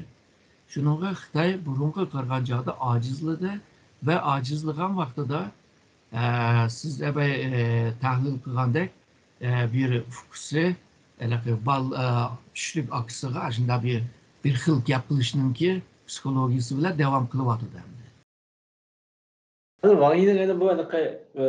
شۇنىڭغا خىتاي بۇرۇنقى قارىغان چاغدا ئاجىزلىدى ۋە ئاجىزلىغان ۋاقتىدا، ئە، سىز ئەبەي، ئە، تەھلىل قىلغاندەك، ئە، بىر ئۇكىسى، ھېلىقى بال-، ئە، چۈشلۈك ئاكىسىغا ئاشۇنداق بىر، بىر خىل گەپ قىلىشنىڭكى پسىخولوگىيىسى بىلەن داۋام قىلىۋاتىدۇ ئەمدى. ۋاڭ يىنىڭ ئەنە بۇ، ھېلىقى،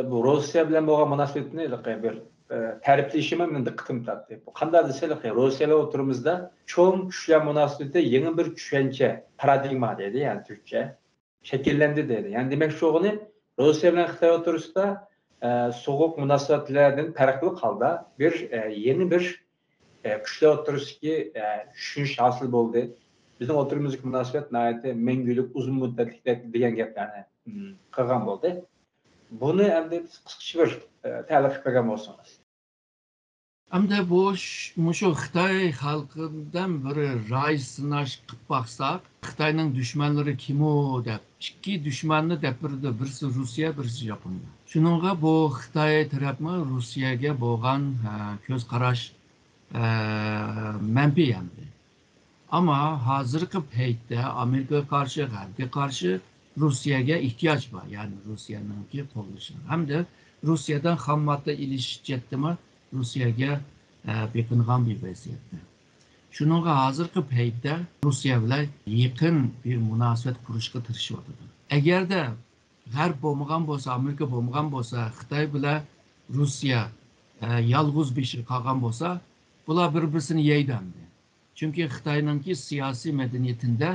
بۇ روسىيە بىلەن بولغان مۇناسىۋىتىنى ھېلىقى بىر ئە، تەرىپلىشىمۇ مېنىڭ دىققىتىمنى تارتتى. بۇ قانداق دېسە، ھېلىقى روسىيەلەر ئوتتۇرىمىزدا چوڭ كۈچلەر مۇناسىۋىتىدە يېڭى بىر چۈشەنچە، پارادىگما دەيدۇ، يەنى تۈركچە، شەكىللەندى دەيدۇ. يەنى دېمەكچى بولغىنى، روسىيە بىلەن خىتاي ئوتتۇرىسىدا، ئە، سوغۇق مۇناسىۋەتلەردىن پەرقلىق ھالدا بىر، ئە، يېڭى بىر، ئە، كۈچلەر ئوتتۇرىسىدىكى، ئە، چۈشىنىش ھاسىل بولدى. بىزنىڭ ئوتتۇرىمىزدىكى مۇناسىۋەت ناھايىتى مەڭگۈلۈك، ئۇزۇن مۇددەتلىك دەپ، دېگەن گەپلەرنى، ئىم، قىلغان بولدى. بۇنى ئەمدى قىسقىچە بىر، ئە، تەلىق قىلىپ بەرگەن بولسىڭىز. ئەمدى بۇ ش-، مۇشۇ خىتاي خەلقىدىن بىر راي سىناش قىلىپ باقساق، خىتاينىڭ دۈشمەنلىرى كىمۇ دەپ، ئىككى دۈشمەننى دەپ بېرىدۇ، بىرسى روسىيە، بىرسى ياپونىيە. شۇنىڭغا بۇ خىتاي تەرەپمۇ روسىيەگە بولغان، ئە، كۆز قاراش، ئە، مەنپىي ئەمدى. ئەمما ھازىرقى پەيتتە ئامېرىكىغا قارشى، غەربكە قارشى روسىيەگە ئېھتىياج بار. يەنى روسىيەنىڭكى قوللىشىغا ھەمدە روسىيەدىن خام ماددا ئېلىش جەھەتتىمۇ روسىيەگە، ئە، بېقىنغان بىر ۋەزىيەتتە. شۇنىڭغا ھازىرقى پەيتتە روسىيە بىلەن يېقىن بىر مۇناسىۋەت قۇرۇشقا تىرىشىۋاتىدۇ. ئەگەردە غەرب بولمىغان بولسا، ئامېرىكا بولمىغان بولسا، خىتاي بىلەن روسىيە، ئە، يالغۇز بېشىغا قالغان بولسا، بۇلار بىر-بىرسىنى يەيدۇ ئەمدى. چۈنكى خىتاينىڭكى سىياسىي مەدەنىيىتىدە،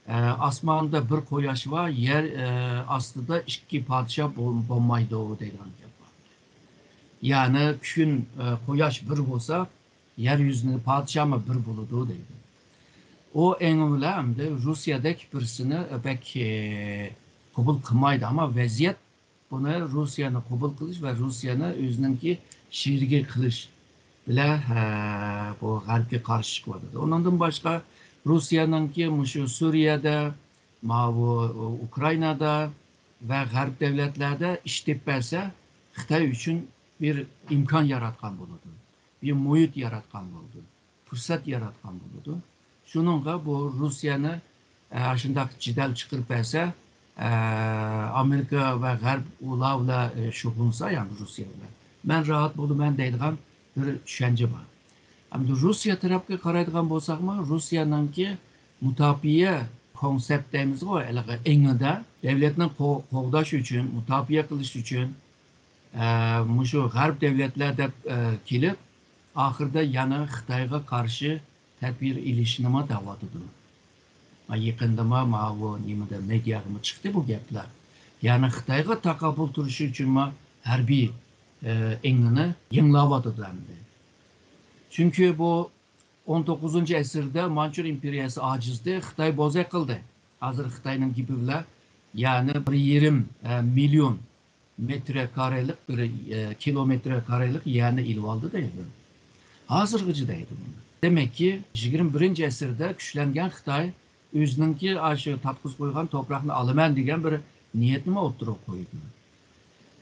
ئە، ئاسماندا بىر قۇياش بار، يەر، ئە، ئاستىدا ئىككى پادىشاھ بول-، بولمايدۇ دەيدىغان گەپ بار. يەنى كۈن، ئە، قۇياش بىر بولسا، يەر يۈزىنىڭ پادىشاھىمۇ بىر بولىدۇ دەيدۇ. ئۇ ئېڭى بىلەن ئەمدى روسىيەدەك بىرسىنى بەك، ئە، قوبۇل قىلمايدۇ، ئەمما ۋەزىيەت بۇنى روسىيەنى قوبۇل قىلىش ۋە روسىيەنى ئۆزىنىڭكى شېرىكى قىلىش بىلەن، ھە، بۇ غەربكە قارشى چىقىۋاتىدۇ. ئۇنىڭدىن باشقا، روسىيەنىڭكى مۇشۇ سۈرىيەدە، ماۋۇ ئۇكرائىنادا ۋە غەرب دۆلەتلەردە ئىش تېپىپ بەرسە، خىتاي ئۈچۈن بىر ئىمكان ياراتقان بولىدۇ، بىر مۇھىت ياراتقان بولىدۇ، پۇرسەت ياراتقان بولىدۇ. شۇنىڭغا بۇ روسىيەنى، ئە، شۇنداق جېدەل چىقىرىپ بەرسە، ئە، ئامېرىكا ۋە غەرب ئۇلار بىلەن، ئە، شۇغۇللانسا، يەنى روسىيە بىلەن، مەن راھەت بولىمەن دەيدىغان بىر چۈشەنچە بار. ئەمدى روسىيە تەرەپكە قارايدىغان بولساقمۇ، روسىيەنىڭكى مۇداپىئە كونسېپت دەيمىزغۇ، ھېلىقى ئېڭىدا دۆلەتنى قو-، قوغداش ئۈچۈن، مۇداپىئە قىلىش ئۈچۈن، ئە، مۇشۇ غەرب دۆلەتلەر دەپ، ئە، كېلىپ، ئاخىرىدا يەنە خىتايغا قارشى تەدبىر ئېلىشنىمۇ دەۋاتىدۇ. ما يېقىندىمۇ ماۋۇ نېمىدە، مېدىياغىمۇ چىقتى بۇ گەپلەر. يەنى خىتايغا تاقابىل تۇرۇش ئۈچۈنمۇ ھەربىي، ئە، ئېڭىنى يېڭىلاۋاتىدۇ ئەمدى. چۈنكى بۇ ئون توققۇزىنچى ئەسىردە مانچۇر ئىمپېرىيەسى ئاجىزدى، خىتاي بوزەك قىلدى. ھازىر خىتاينىڭ گېپى بىلەن، يەنى بىر يېرىم، ئە، مىليون مېتر كارىلىق بىر، ئە، كىلومېتر كارىلىق يەرنى ئېلىۋالدى دەيدۇ. ھازىرغىچە دەيدۇ بۇنى. دېمەككى، يىگىرمە بىرىنچى ئەسىردە كۈچلەنگەن خىتاي ئۆزىنىڭكى ئاشۇ تارتقۇزۇپ قويغان توپراقنى ئالىمەن دېگەن بىر نىيەتنىمۇ ئوتتۇرىغا قويدى.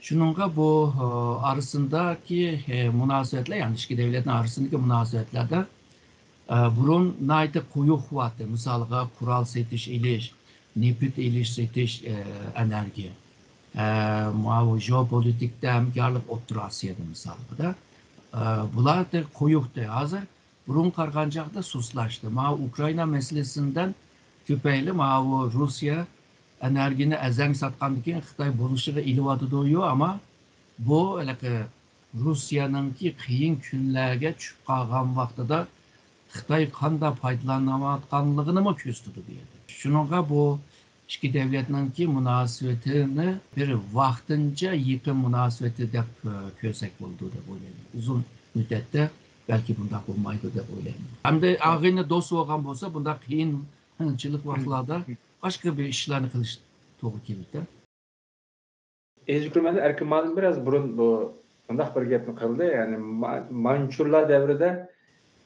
شۇنىڭغا بۇ، ئە، ئارىسىندىكى، ئە، مۇناسىۋەتلەر، يەنى ئىككى دۆلەتنىڭ ئارىسىندىكى مۇناسىۋەتلەردە، ئە، بۇرۇن ناھايىتى قويۇق بولاتتى. مىسالغا، قورال سېتىش ئېلىش، نېفىت ئېلىش سېتىش، ئە، ئېنېرگىيە. ئە، ماۋۇ ژېئوپولىتىكتا ھەمكارلىق ئوتتۇرا ئاسىيادا مىسالغا-دا. ئە، بۇلار قويۇقتى. ھازىر بۇرۇنغا قارىغان چاغدا سۇسلاشتى. ماۋۇ ئۇكرائىنا مەسىلىسىدىن تۈپەيلى ماۋۇ روسىيە ئېنېرگىيەنى ئەرزانغا ساتقاندىن كېيىن خىتاي بولۇشىغا ئېلىۋاتىدۇ-يۇ، ئەمما بۇ ھېلىقى روسىيەنىڭكى قىيىن كۈنلەرگە چۈشۈپ قالغان ۋاقتىدا خىتاي قانداق پايدىلىنىۋاتقانلىقىنىمۇ كۆرسىتىدۇ بۇ يەردە. شۇنىڭغا بۇ ئىككى دۆلەتنىڭكى مۇناسىۋىتىنى بىر ۋاقتىنچە يېقىن مۇناسىۋىتى دەپ، ئە، كۆرسەك بولىدۇ دەپ ئويلايمەن. ئۇزۇن مۇددەتتە بەلكى بۇنداق بولمايدۇ دەپ ئويلايمەن. ئەمدى ئاغىنە دوست بولغان بولسا، بۇنداق قىيىنچىلىق ۋاقىتلاردا باشقا بىر ئىشلارنى قىلىش توغرا كېلىدۇ. ئەزىز كۆرۈرمەنلەر، ئەركىن مۇئەللىم بىراز بۇرۇن بۇ، بۇنداق بىر گەپنى قىلدى. يەنى ما-، مانچۇرلار دەۋرىدە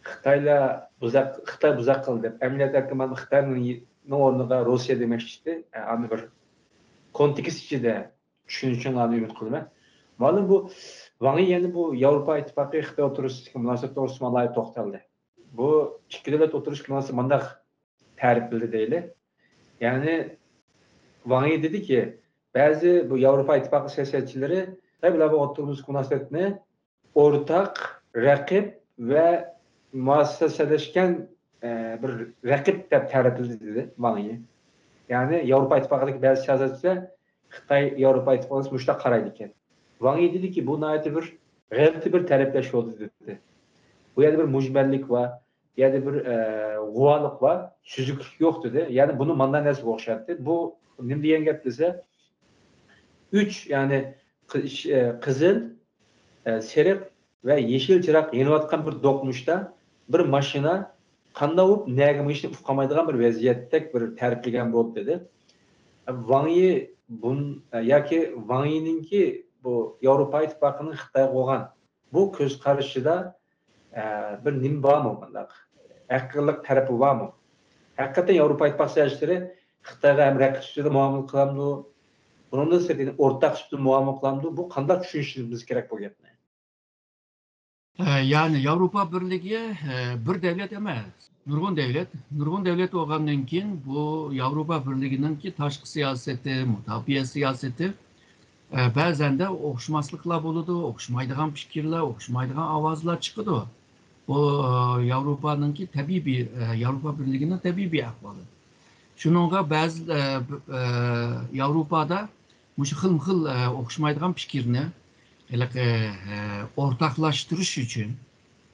خىتايلار بۇزاق، خىتاي بۇزاق قىلدى دەپ، ئەمەلىيەتتە ئەركىن مۇئەللىم خىتاينىڭ، نىڭ ئورنىغا روسىيە دېمەكچى ئىدى. ئە، ئانى بىر كونتېكست ئىچىدە چۈشىنىشىڭلارنى ئۈمىد قىلىمەن. مۇئەللىم، بۇ ۋاڭ يى يەنە بۇ ياۋروپا ئىتتىپاقى خىتاي ئوتتۇرىسىدىكى مۇناسىۋەت توغرىسىدا ئالاھىدە توختالدى. بۇ ئىككى دۆلەت ئوتتۇرىسىدىكى مۇناسىۋەت مانداق تەرىپلىدى دەيلى. يەنى ۋاڭ يى دېدىكى، بەزى بۇ ياۋروپا ئىتتىپاقى سىياسەتچىلىرى خىتاي بىلەن بۇ ئوتتۇرىمىزدىكى مۇناسىۋەتنى ئورتاق، رەقىب ۋە مۇئەسسەسەلەشكەن، ئە، بىر رەقىب دەپ تەرىپلىدى دېدى ۋاڭ يى. يەنى ياۋروپا ئىتتىپاقىدىكى بەزى سىياسەتچىلەر خىتاي ياۋروپا ئىتتىپاقىغا مۇشۇنداق قارايدىكەن. ۋاڭ يى دېدىكى، بۇ ناھايىتى بىر غەلىتە بىر تەرىپلەش يولى دېدى. بۇ يەردە بىر مۈجمەللىك بار، بۇ يەردە بىر، ئە، غۇۋالىق بار، سۈزۈكلۈك يوق دېدى. يەنى بۇنى مانا نەرسىگە ئوخشاتتى. بۇ نېمە دېگەن گەپ دېسە، ئۈچ، يەنى قى-، ئىش-، ئە، قىزىل، ئە، سېرىق ۋە يېشىل چىراغ يېنىۋاتقان بىر دوقمۇشتا بىر ماشىنا قانداق بولۇپ نەگە مېڭىشىنى ئۇقالمايدىغان بىر ۋەزىيەتتەك بىر تەرىپلىگەن بولدى دېدى. ۋاڭ يى بۇن-، ياكى ۋاڭ يىنىڭكى بۇ ياۋروپا ئىتتىپاقىنىڭ خىتايغا بولغان بۇ كۆز قارىشىدا، ئە، بىر نېمە بارمۇ بۇنداق؟ ھەقىقىيلىق تەرىپى بارمۇ؟ ھەقىقەتەن ياۋروپا ئىتتىپاقى سىياسەتچىلىرى خىتايغا ھەم رەقىب سۈپىتىدە مۇئامىلە قىلامدۇ؟ بۇنىڭدىن سىرت، يەنى ئورتاق سۈپىتىدە مۇئامىلە قىلامدۇ؟ بۇ قانداق چۈشىنىشىمىز كېرەك بۇ گەپنى؟ ئە، يەنى ياۋروپا بىرلىكى، ئە، بىر دەۋلەت ئەمەس، نۇرغۇن دەۋلەت. نۇرغۇن دەۋلەت بولغاندىن كېيىن بۇ ياۋروپا بىرلىكىنىڭكى تاشقى سىياسىتى، مۇداپىئە سىياسىتى، ئە، بەزەندە ئوخشىماسلىقلار بولىدۇ، ئوخشىمايدىغان پىكىرلەر، ئوخشىمايدىغان ئاۋازلار چىقىدۇ. بۇ، ئە، ياۋروپانىڭكى تەبىئىي بىر، ئە، ياۋروپا بىرلىكىنىڭ تەبىئىي بىر ئەھۋالى. شۇنىڭغا بەزى، ئە، ب-، ئە، ياۋروپادا مۇشۇ خىلمۇ خىل، ئە، ئوخشىمايدىغان پىكىرنى ھېلىقى، ئە، ئورتاقلاشتۇرۇش ئۈچۈن،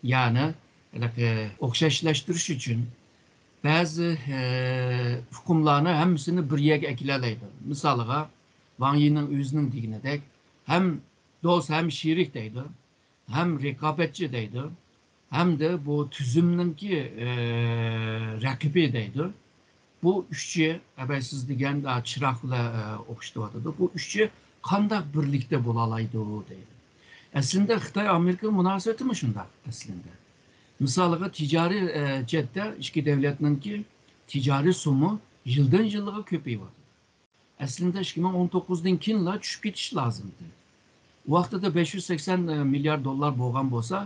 يەنى ھېلىقى ئوخشاشلاشتۇرۇش ئۈچۈن بەزى، ئە، ئۇقۇملارنى ھەممىسىنى بىر يەرگە ئەكېلەلەيدۇ. مىسالىغا، ۋاڭ يىنىڭ ئۆزىنىڭ دېگىنىدەك، ھەم دوست، ھەم شېرىك دەيدۇ، ھەم رىقابەتچى دەيدۇ، ھەمدە بۇ تۈزۈمنىڭكى، ئە، رەقىبى دەيدۇ. بۇ ئۈچى، ئەبەي سىز دېگەن، ئا، چىراغ بىلەن، ئە، ئوخشىتىۋاتىدۇ. بۇ ئۈچى قانداق بىرلىكتە بولالايدۇ دەيدۇ. ئەسلىندە خىتاي ئامېرىكا مۇناسىۋىتىمۇ شۇنداق ئەسلىندە. مىسالىغا تىجارىي، ئە، جەھەتتە ئىككى دەۋلەتنىڭكى تىجارىي سومى يىلدىن يىلغا كۆپىيىۋاتىدۇ. ئەسلىدە ئىككى مىڭ ئون توققۇزدىن كېيىنلا چۈشۈپ كېتىش لازىمدى. ئۇ ۋاقتىدا بەش يۈز سەكسەن مىليارد دوللار بولغان بولسا،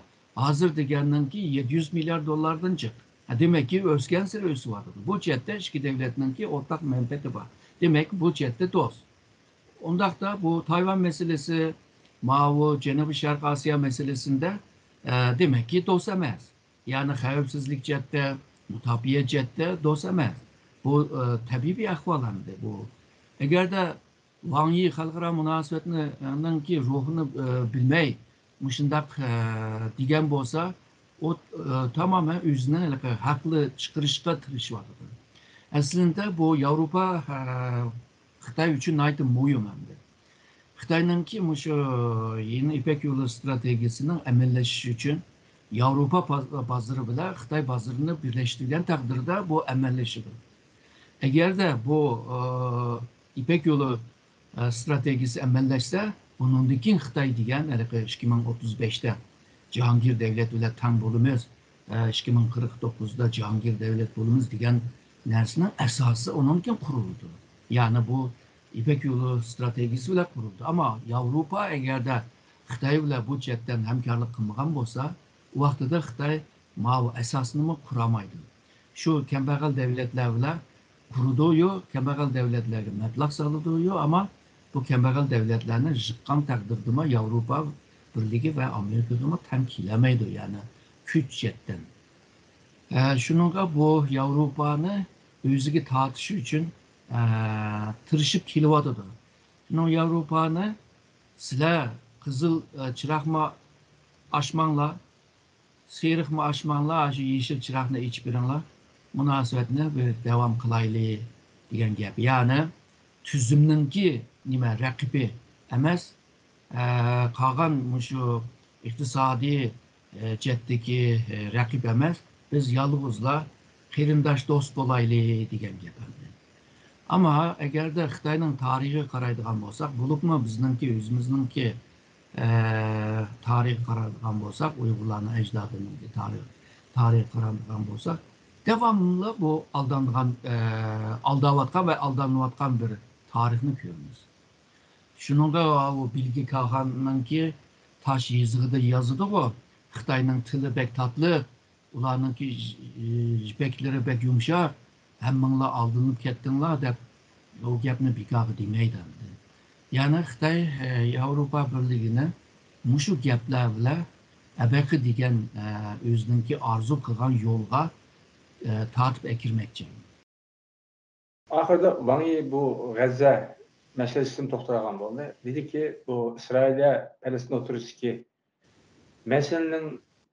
ھازىر دېگەننىڭكى يەتتە يۈز مىليارد دوللاردىن جىق. ھە، دېمەككى، ئۆسكەنسېرى ئۆسۈۋاتىدۇ. بۇ جەھەتتە ئىككى دۆلەتنىڭكى ئورتاق مەنپەئەتى بار. دېمەك، بۇ جەھەتتە دوست. ئۇنداقتا بۇ تايۋان مەسىلىسى، ماۋۇ جەنۇبىي شەرق ئاسىيا مەسىلىسىندە، ئە، دېمەككى، دوست ئەمەس. يەنى خەۋپسىزلىك جەھەتتە، مۇداپىئە جەھەتتە دوست ئەمەس. بۇ، ئە، تەبىئىي بىر ئەھۋال ئەمدى بۇ. ئەگەردە ۋاڭ يى خەلقئارا مۇناسىۋەتنىڭكى روھىنى، ئە، بىلمەي مۇشۇنداق، ئە، دېگەن بولسا، ئۇ، ئە، تامامەن ئۆزىنى ھېلىقى ھەقلىق چىقىرىشقا تىرىشىۋاتىدۇ. ئەسلىدە بۇ ياۋروپا، ئە، خىتاي ئۈچۈن ناھايىتى مۇھىم ئەمدى. خىتاينىڭكى مۇشۇ يېڭى يىپەك يولى ئىستراتېگىيىسىنىڭ ئەمەلىيلىشىشى ئۈچۈن ياۋروپا باز-، بازىرى بىلەن خىتاي بازىرىنى بىرلەشتۈرگەن تەقدىردە بۇ ئەمەلىيلىشىدۇ. ئەگەردە بۇ، ئى، يىپەك يولى، ئى، ئىستراتېگىيىسى ئەمەلىيلەشسە، بۇنىڭدىن كېيىن خىتاي دېگەن ھېلىقى ئىككى مىڭ ئوتتۇز بەشتە جاھانگىر دەۋلەت بىلەن تەڭ بولىمىز، ئى، ئىككى مىڭ قىرىق توققۇزدا جاھانگىر دەۋلەت بولىمىز دېگەن نەرسىنىڭ ئەساسى ئۇنىڭدىن كېيىن قۇرۇلىدۇ. يەنى بۇ يىپەك يولى ئىستراتېگىيىسى بىلەن قۇرۇلىدۇ. ئەمما ياۋروپا ئەگەردە خىتاي بىلەن بۇ جەھەتتىن ھەمكارلىق قىلمىغان بولسا، ئۇ ۋاقتىدا خىتاي ماۋۇ ئەساسنىمۇ قۇرامايدۇ. شۇ كەمبەغەل دەۋلەتلەر بىلەن قۇرىدۇ، يو، كەمبەغەل دەۋلەتلەرگە مەبلەغ سالىدۇ، يو، ئەمما بۇ كەمبەغەل دەۋلەتلەرنى يىققان تەقدىردىمۇ ياۋروپا بىرلىكى ۋە ئامېرىكىغىمۇ تەڭ كېلەلمەيدۇ، يەنى كۈچ جەھەتتىن. ئە، شۇنىڭغا بۇ ياۋروپانى ئۆزىگە تارتىش ئۈچۈن، ئە، تىرىشىپ كېلىۋاتىدۇ. شۇنىڭ ياۋروپانى سىلەر قىزىل، ئە، چىراغمۇ ئاچماڭلار، سېرىقمۇ ئاچماڭلار، ئاشۇ يېشىل چىراغنى ئېچىپ بېرىڭلار، مۇناسىۋەتنى بىر داۋام قىلايلى دېگەن گەپ. يەنى تۈزۈمنىڭكى نېمە، رەقىبى ئەمەس، ئە، قالغان مۇشۇ ئىقتىسادىي، ئە، جەھەتتىكى، ئە، رەقىب ئەمەس، بىز يالغۇزلا قېرىنداش دوست بولايلى دېگەن گەپ ئەمدى. ئەمما ئەگەردە خىتاينىڭ تارىخىغا قارايدىغان بولساق، بولۇپمۇ بىزنىڭكى، ئۆزىمىزنىڭكى، ئە، تارىخىغا قارايدىغان بولساق، ئۇيغۇرلارنىڭ ئەجدادىنىڭكى تارىخ، تارىخىغا قارايدىغان بولساق، داۋاملىق بۇ ئالدانغان، ئە، ئالداۋاتقان ۋە ئالدانىۋاتقان بىر تارىخنى كۆرىمىز. شۇنىڭغا ئۇ بىلگە كاخاننىڭكى تاش يېزىقىدا يازىدىغۇ، خىتاينىڭ تىلى بەك تاتلىق، ئۇلارنىڭكى ژ-، يىپەكلىرى بەك يۇمشاق، ھەممىڭلار ئالدىنىپ كەتتىڭلار دەپ، ئۇ گەپنى بىكارغا دېمەيدۇ ئەمدى. يەنى خىتاي، ئە، ياۋروپا بىرلىكىنى مۇشۇ گەپلەر بىلەن ئەبەقە دېگەن، ئە، ئۆزىنىڭكى ئارزۇ قىلغان يولغا، ئە، تارتىپ ئەكىرمەكچى. ئاخىرىدا ۋاڭ يى بۇ غەززە مەسىلىسىدىن توختالغان بولدى. دېدىكى، بۇ ئىسرائىلىيە پەلەستىن ئوتتۇرىسىدىكى مەسىلىنىڭ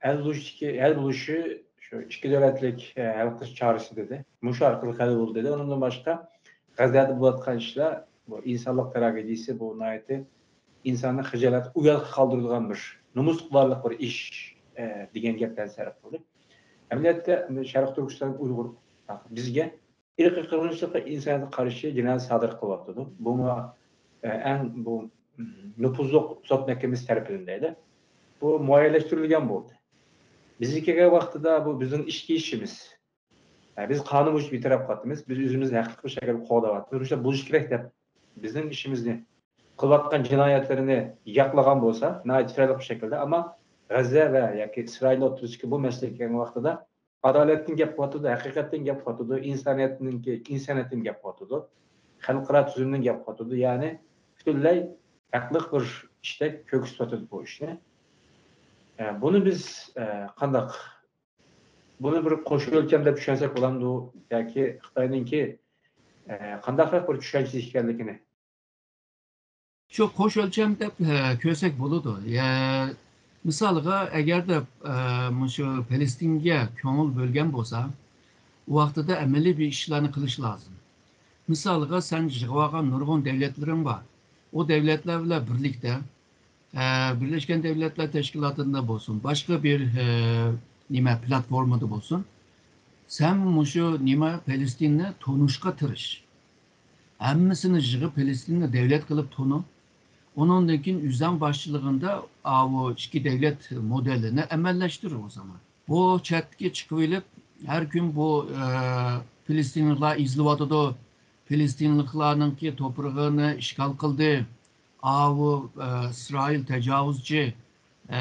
ھەل بولۇشتىكى، ھەل بولۇشى شۇ ئىككى دۆلەتلىك، ئە، ھەل قىلىش چارىسى دېدى. مۇشۇ ئارقىلىق ھەل بولدى دېدى. ئۇنىڭدىن باشقا غەززەدە بولۇۋاتقان ئىشلار بۇ ئىنسانلىق تراگېدىيىسى، بۇ ناھايىتى ئىنساننى خىجالەت، ئۇيالغا قالدۇرىدىغان بىر، نومۇس قىلارلىق بىر ئىش، ئە، دېگەن گەپلەرنى سەرپ قىلدى. ئەمەلىيەتتە، شەرقىي تۈركىستان ئۇيغۇر بىزگە ئىرقىي قىرغىنچىلىققا ئىنسانىيەتكە قارشى جىنايەت سادىر قىلىۋاتىدۇ. بۇمۇ، ئە، ئەڭ بۇ، م، نوپۇزلۇق سوت مەھكىمىسى تەرىپىدىن دەيدۇ. بۇ مۇئەييەنلەشتۈرۈلگەن بولدى. بىزگە كەلگەن ۋاقتىدا بۇ بىزنىڭ ئىچكى ئىشىمىز. ئە، بىز قانۇن بويىچە بىر تەرەپ قىلىۋاتىمىز. بىز ئۆزىمىزنى ھەقلىق بىر شەكىلدە قوغداۋاتىمىز. مۇشۇنداق بولۇشى كېرەك دەپ بىزنىڭ ئىشىمىزنى قىلىۋاتقان جىنايەتلىرىنى ياقلىغان بولسا، ناھايىتى چىرايلىق بىر شەكىلدە، ئەمما غەززە ۋە ياكى ئىسرائىل ئوتتۇرىسىدىكى بۇ مەسىلىگە كەلگەن ۋاقتىدا، ئادالەتتىن گەپ قىلىۋاتىدۇ، ھەقىقەتتىن گەپ قىلىۋاتىدۇ، ئىنسانىيەتنىڭكى، ئىنسانىيەتتىن گەپ قىلىۋاتىدۇ، خەلقئارا تۈزۈمدىن گەپ قىلىۋاتىدۇ. يەنى پۈتۈنلەي ھەقلىق بىر ئىشتەك كۆرسىتىۋاتىدۇ بۇ ئىشنى. ئە، بۇنى بىز، ئە، قانداق، بۇنى بىر قوش ئۆلچەم دەپ چۈشەنسەك بولامدۇ ياكى خىتاينىڭكى، ئە، قانداقراق بىر چۈشەنچىسى ئىكەنلىكىنى؟ شۇ قوش ئۆلچەم دەپ، ئە، كۆرسەك بولىدۇ. يە، مىسالغا، ئەگەردە، ئە، مۇشۇ پەلەستىنگە كۆڭۈل بۆلگەن بولسا، ئۇ ۋاقتىدا ئەمەلىي بىر ئىشلارنى قىلىش لازىم. مىسالغا، سەن يىغىۋالغان نۇرغۇن دەۋلەتلىرىڭ بار. ئۇ دەۋلەتلەر بىلەن بىرلىكتە، ئە، بىرلەشكەن دەۋلەتلەر تەشكىلاتىدا بولسۇن، باشقا بىر، ئە، نېمە، پلاتفورمىدا بولسۇن، سەن مۇشۇ نېمە، پەلەستىننى تونۇشقا تىرىش. ھەممىسىنى يىغىپ، پەلەستىننى دەۋلەت قىلىپ تونۇ. ئۇنىڭدىن كېيىن ئۆزەڭ باشچىلىقىڭدا ئاۋۇ ئىككى دەۋلەت مودېلىنى ئەمەللەشتۈر ئۇ زامان. بۇ چەتكە چىقىۋېلىپ، ھەر كۈن بۇ، ئە، پىلىستىنلىقلار ئېزىلىۋاتىدۇ، پىلىستىنلىقلارنىڭكى توپرىقىنى ئىشغال قىلدى، ئاۋۇ، ئە، ئىسرائىل تاجاۋۇزچى، ئە،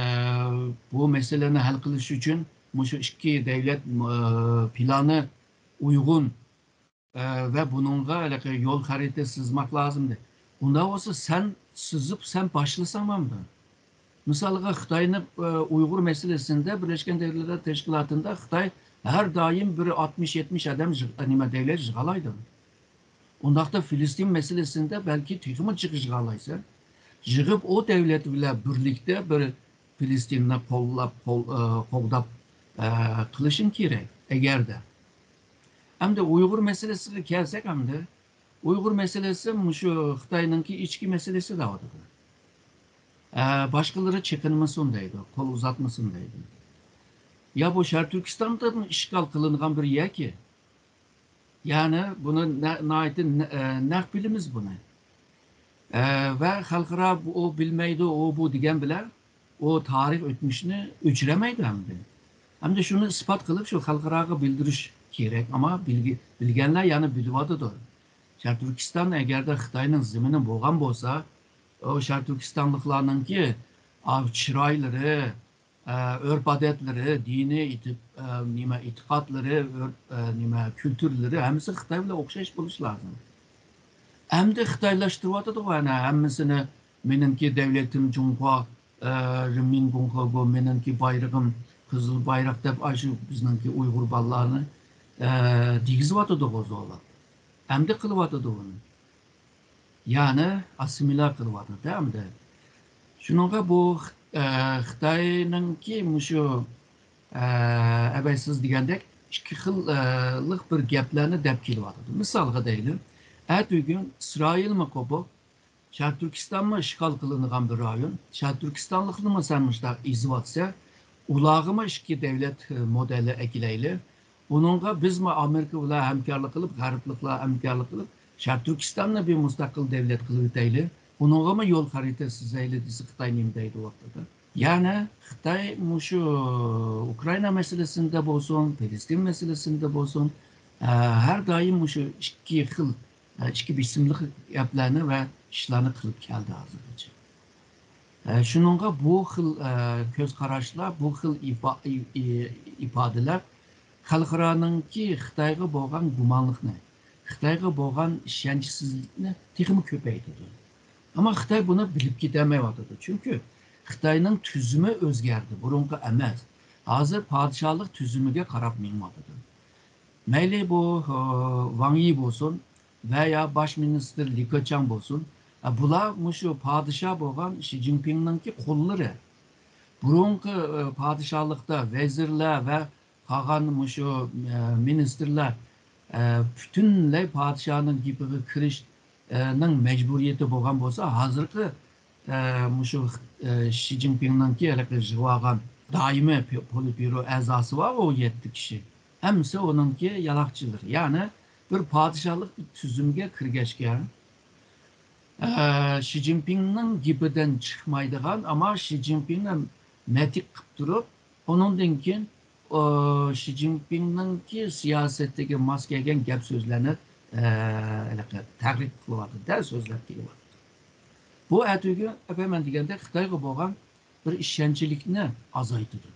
بۇ مەسىلىنى ھەل قىلىش ئۈچۈن مۇشۇ ئىككى دەۋلەت، ئە، پىلانى ئۇيغۇن، ئە، ۋە بۇنىڭغا ھېلىقى يول خەرىتە سىزماق لازىمدى. ئۇنداق بولسا سەن سىزىپ، سەن باشلىساڭ بولامدۇ؟ مىسالغا، خىتاينى، ئە، ئۇيغۇر مەسىلىسىندە بىرلەشكەن دۆلەتلەر تەشكىلاتىدا خىتاي ھەر دائىم بىر ئاتمىش يەتمىش ئادەم يىغ-، نېمە، دەۋلەت يىغالايدۇ. ئۇنداقتا فىلىستىن مەسىلىسىندە بەلكى تېخىمۇ جىق يىغالايسەن. يىغىپ ئۇ دەۋلەت بىلەن بىرلىكتە بىر فىلىستىننى قوللاپ، قول-، ئە، قوغداپ، ئە، قىلىشىڭ كېرەك، ئەگەردە. ئەمدى ئۇيغۇر مەسىلىسىگە كەلسەك ئەمدى، ئۇيغۇر مەسىلىسى مۇشۇ خىتاينىڭكى ئىچكى مەسىلىسى دەۋاتىدۇ. ئە، باشقىلىرى چېقىنمىسۇن دەيدۇ، قول ئۇزاتمىسۇن دەيدۇ. يا بۇ شەرقىي تۈركىستاندىن ئىشغال قىلىنغان بىر يەكى. يەنى بۇنى نە-، ناھايىتى نە-، ئە، نەق بىلىمىز بۇنى. ئە، ۋە خەلقئارا بۇ، ئۇ بىلمەيدۇ، ئۇ بۇ دېگەن بىلەن ئۇ تارىخ ئۆتمۈشنى ئۆچۈرەلمەيدۇ ئەمدى. ئەمدى شۇنى ئىسپات قىلىپ، شۇ خەلقئاراغا بىلدۈرۈش كېرەك. ئەمما بىلگە-، بىلگەنلەر يەنە بىلىۋاتىدۇ. شەرقىي تۈركىستان ئەگەردە خىتاينىڭ زېمىنى بولغان بولسا، ئۇ شەرقىي تۈركىستانلىقلارنىڭكى، ئا، چىرايلىرى، ئە، ئۆرپ-ئادەتلىرى، دىنىي ئېتىق-، ئە، نېمە، ئېتىقادلىرى، ئۆرپ-، ئە، نېمە، كۈلتۈرلىرى ھەممىسى خىتاي بىلەن ئوخشاش بولۇشى لازىم. ئەمدى خىتايلاشتۇرۇۋاتىدىغۇ ئەنە ھەممىسىنى، مېنىڭكى دەۋلىتىم جۇڭخۇا، ئە، رېنمىن گۇڭخېگو، مېنىڭكى بايرىقىم قىزىل بايراق دەپ، ئاشۇ بىزنىڭكى ئۇيغۇر بالىلارنى، ئە، دېگۈزۈۋاتىدىغۇ زورلاپ. ئەمدى قىلىۋاتىدۇ ئۇنى. يەنى ئاسسىمىليا قىلىۋاتىدۇ ئەمدى. شۇنىڭغا بۇ، ئە، خىتاينىڭكى مۇشۇ، ئە، ئەبەي سىز دېگەندەك ئىككى خىل، ئە، لىق بىر گەپلەرنى دەپ كېلىۋاتىدۇ. مىسالغا دەيلى، ئەتىگۈن ئىسرائىلمۇ قوپۇپ، شەرقىي تۈركىستانمۇ ئىشغال قىلىنغان بىر رايون، شەرقىي تۈركىستانلىقنىمۇ سەن مۇشۇنداق ئېزىۋاتسا، ئۇلارغىمۇ ئىككى دەۋلەت، ئە، مودېلى ئەكېلەيلى. ئۇنىڭغا بىزمۇ ئامېرىكا بىلەن ھەمكارلىق قىلىپ، غەربلىكلەر ھەمكارلىق قىلىپ، شەرقىي تۈركىستاننى بىر مۇستەقىل دەۋلەت قىلىۋېتەيلى، ئۇنىڭغىمۇ يول خەرىتە سىزەيلى دېسە، خىتاي نېمە دەيدۇ ۋاقتىدا؟ يەنى خىتاي مۇشۇ ئۇكرائىنا مەسىلىسىندە بولسۇن، پەلەستىن مەسىلىسىندە بولسۇن، ئە، ھەر دائىم مۇشۇ ئىككى خىل، ئە، ئىككى بېسىملىق گەپلەرنى ۋە ئىشلارنى قىلىپ كەلدى ھازىرغىچە. ئە، شۇنىڭغا بۇ خىل، ئە، كۆز قاراشلار، بۇ خىل ئىپا-، ئى-، ئى-، ئىپادىلەر خەلقئارانىڭكى خىتايغا بولغان گۇمانلىقنى، خىتايغا بولغان ئىشەنچسىزلىكنى تېخىمۇ كۆپەيتىدۇ. ئەمما خىتاي بۇنى بىلىپ كېتەلمەيۋاتىدۇ. چۈنكى خىتاينىڭ تۈزۈمى ئۆزگەردى، بۇرۇنقى ئەمەس. ھازىر پادىشاھلىق تۈزۈمىگە قاراپ مېڭىۋاتىدۇ. مەيلى بۇ، ئى، ۋاڭ يى بولسۇن ۋە يا باش مىنىستىر لى كېچياڭ بولسۇن، ئە، بۇلار مۇشۇ پادىشاھ بولغان شى جىنپىڭنىڭكى قۇللىرى. بۇرۇنقى، ئە، پادىشاھلىقتا ۋەزىرلەر ۋە قالغان مۇشۇ، ئە، مىنىستىرلار، ئە، پۈتۈنلەي پادىشاھنىڭ گېپىگە كىرىشنىڭ مەجبۇرىيىتى بولغان بولسا، ھازىرقى، ئە، مۇشۇ، ئە، شى جىنپىڭنىڭكى ھېلىقى يىغىۋالغان دائىمىي پولىتبيۇرو ئەزاسى بار، ئۇ يەتتە كىشى. ھەممىسى ئۇنىڭكى يالاقچىلىرى. يەنى بىر پادىشاھلىق بىر تۈزۈمگە كىرگەچكە، ئە، شى جىنپىڭنىڭ گېپىدىن چىقمايدىغان، ئەمما شى جىنپىڭنى مەدھىيە قىلىپ تۇرۇپ، ئۇنىڭدىن كېيىن، ئۇ، شى جىنپىڭنىڭكى سىياسىتىگە ماس كەلگەن گەپ سۆزلەرنى، ئە، ھېلىقى تەقلىد قىلىۋاتىدۇ، سۆزلەپ كېلىۋاتىدۇ. بۇ ئەتىگۈن ئەپەمەن دېگەندەك خىتايغا بولغان بىر ئىشەنچلىكنى ئازايتىدۇ.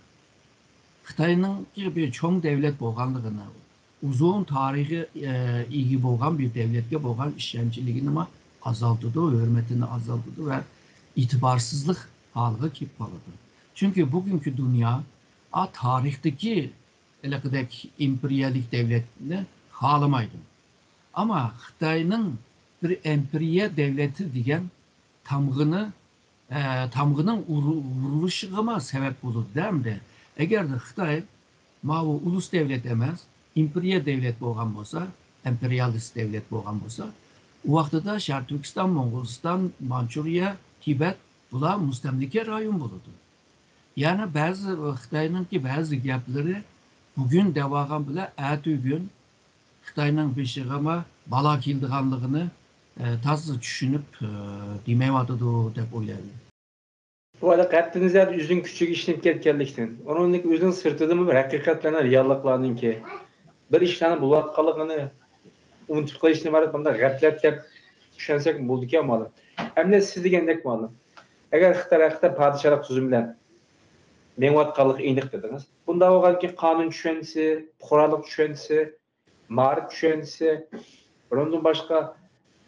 خىتاينىڭكى بىر چوڭ دەۋلەت بولغانلىقىنى، ئۇزۇن تارىخى، ئە، ئىگە بولغان بىر دەۋلەتكە بولغان ئىشەنچلىكىنىمۇ ئازالتىدۇ، ھۆرمىتىنى ئازالتىدۇ ۋە ئېتىبارسىزلىق ھالىغا كېلىپ قالىدۇ. چۈنكى بۈگۈنكى دۇنيا، ئا، تارىختىكى ھېلىقىدەك ئىمپېرىيەلىك دەۋلەتنى خالىمايدۇ. ئەمما خىتاينىڭ بىر ئىمپېرىيە دەۋلىتى دېگەن تامغىنى، ئە، تامغىنىڭ ئۇرۇ-، ئۇرۇلۇشىغىمۇ سەۋەب بولىدۇ-دە ئەمدى. ئەگەردە خىتاي ماۋۇ ئۇلۇس دەۋلەت ئەمەس، ئىمپېرىيە دەۋلەت بولغان بولسا، ئىمپېرىيالىست دەۋلەت بولغان بولسا، ئۇ ۋاقتىدا شەرقىي تۈركىستان، موڭغۇلىستان، مانچۇرىيە، تىبەت، بۇلار مۇستەملىكە رايون بولىدۇ. يەنى بەزى، خىتاينىڭكى بەزى گەپلىرى بۈگۈن دەۋالغان بىلەن ئەتىگۈن خىتاينىڭ بېشىغىمۇ بالا كېلىدىغانلىقىنى، ئە، تازا چۈشىنىپ، ئە، دېمەيۋاتىدۇ دەپ ئويلايمەن. بۇ ھېلىقى ھەپتىنىڭ زىيادە ئۆزىنىڭ كۈچىگە ئىشىنىپ كەتكەنلىكتىن، ئۇنىڭدىن ئۆزىنىڭ سىرتىدىمۇ بىر ھەقىقەتلەرنىڭ، رېئاللىقلارنىڭكى، بىر ئىشلارنىڭ بولۇۋاتقانلىقىنى ئۇنتۇپ قېلىشتىن ئىبارەت بۇنداق غەپلەت دەپ چۈشەنسەك بولىدىكەن، مۇئەللىم. ئەمدى سىز دېگەندەك، مۇئەللىم، ئەگەر خىتاي ھەقىقەتەن پادىشاھلىق تۈزۈم بىلەن مېڭىۋاتقانلىقى ئېنىق دېدىڭىز. بۇنداق بولغاندىكىن قانۇن چۈشەنچىسى، پۇقرالىق چۈشەنچىسى، مائارىپ چۈشەنچىسى، بۇنىڭدىن باشقا،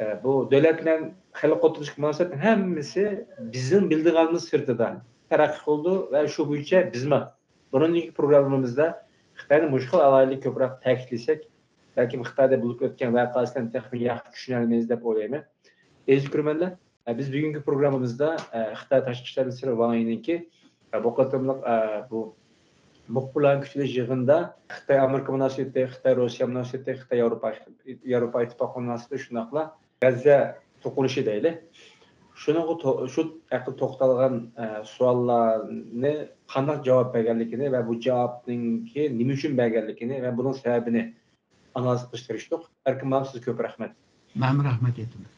ئە، بۇ دۆلەت بىلەن خەلق ئوتتۇرىسىدىكى مۇناسىۋەت ھەممىسى بىزنىڭ بىلىدىغانىمىز سىرتىدا تەرەققىي قىلىدۇ ۋە شۇ بويىچە بىزمۇ بۇرۇندىكى پروگراممىمىزدا خىتاينى مۇشۇ خىل ئالاھىدىلىك كۆپرەك تەكىتلىسەك، بەلكىم خىتايدا بولۇپ ئۆتكەن ۋەقەلەرنى تېخىمۇ ياخشى چۈشىنەلمەيمىز دەپ ئويلايمەن. ئەزىز كۆرۈرمەنلەر، ئە، بىز بۈگۈنكى پروگراممىمىزدا، ئە، خىتاي تاشقى ئىشلار مىنىستىرى ۋاڭ يىنىڭكى، ئە، بۇ قېتىملىق، ئە، بۇ مۇخبىرلارنى كۈتۈۋېلىش يىغىنىدا خىتاي ئامېرىكا مۇناسىۋىتى، خىتاي روسىيە مۇناسىۋىتى، خىتاي ياۋروپا، ياۋروپا ئىتتىپاقى مۇناسىۋىتى، شۇنداقلا غەززە توقۇنۇشى دەيلى. شۇنىڭغا تو-، شۇ ھەققىدە توختالغان، ئە، سوئاللارنى قانداق جاۋاب بەرگەنلىكىنى ۋە بۇ جاۋابنىڭكى نېمە ئۈچۈن بەرگەنلىكىنى ۋە بۇنىڭ سەۋەبىنى ئانالىز قىلىشقا تىرىشتۇق. ئەركىن مۇئەللىم، سىزگە كۆپ رەھمەت. مەنمۇ رەھمەت ئېيتىمەن.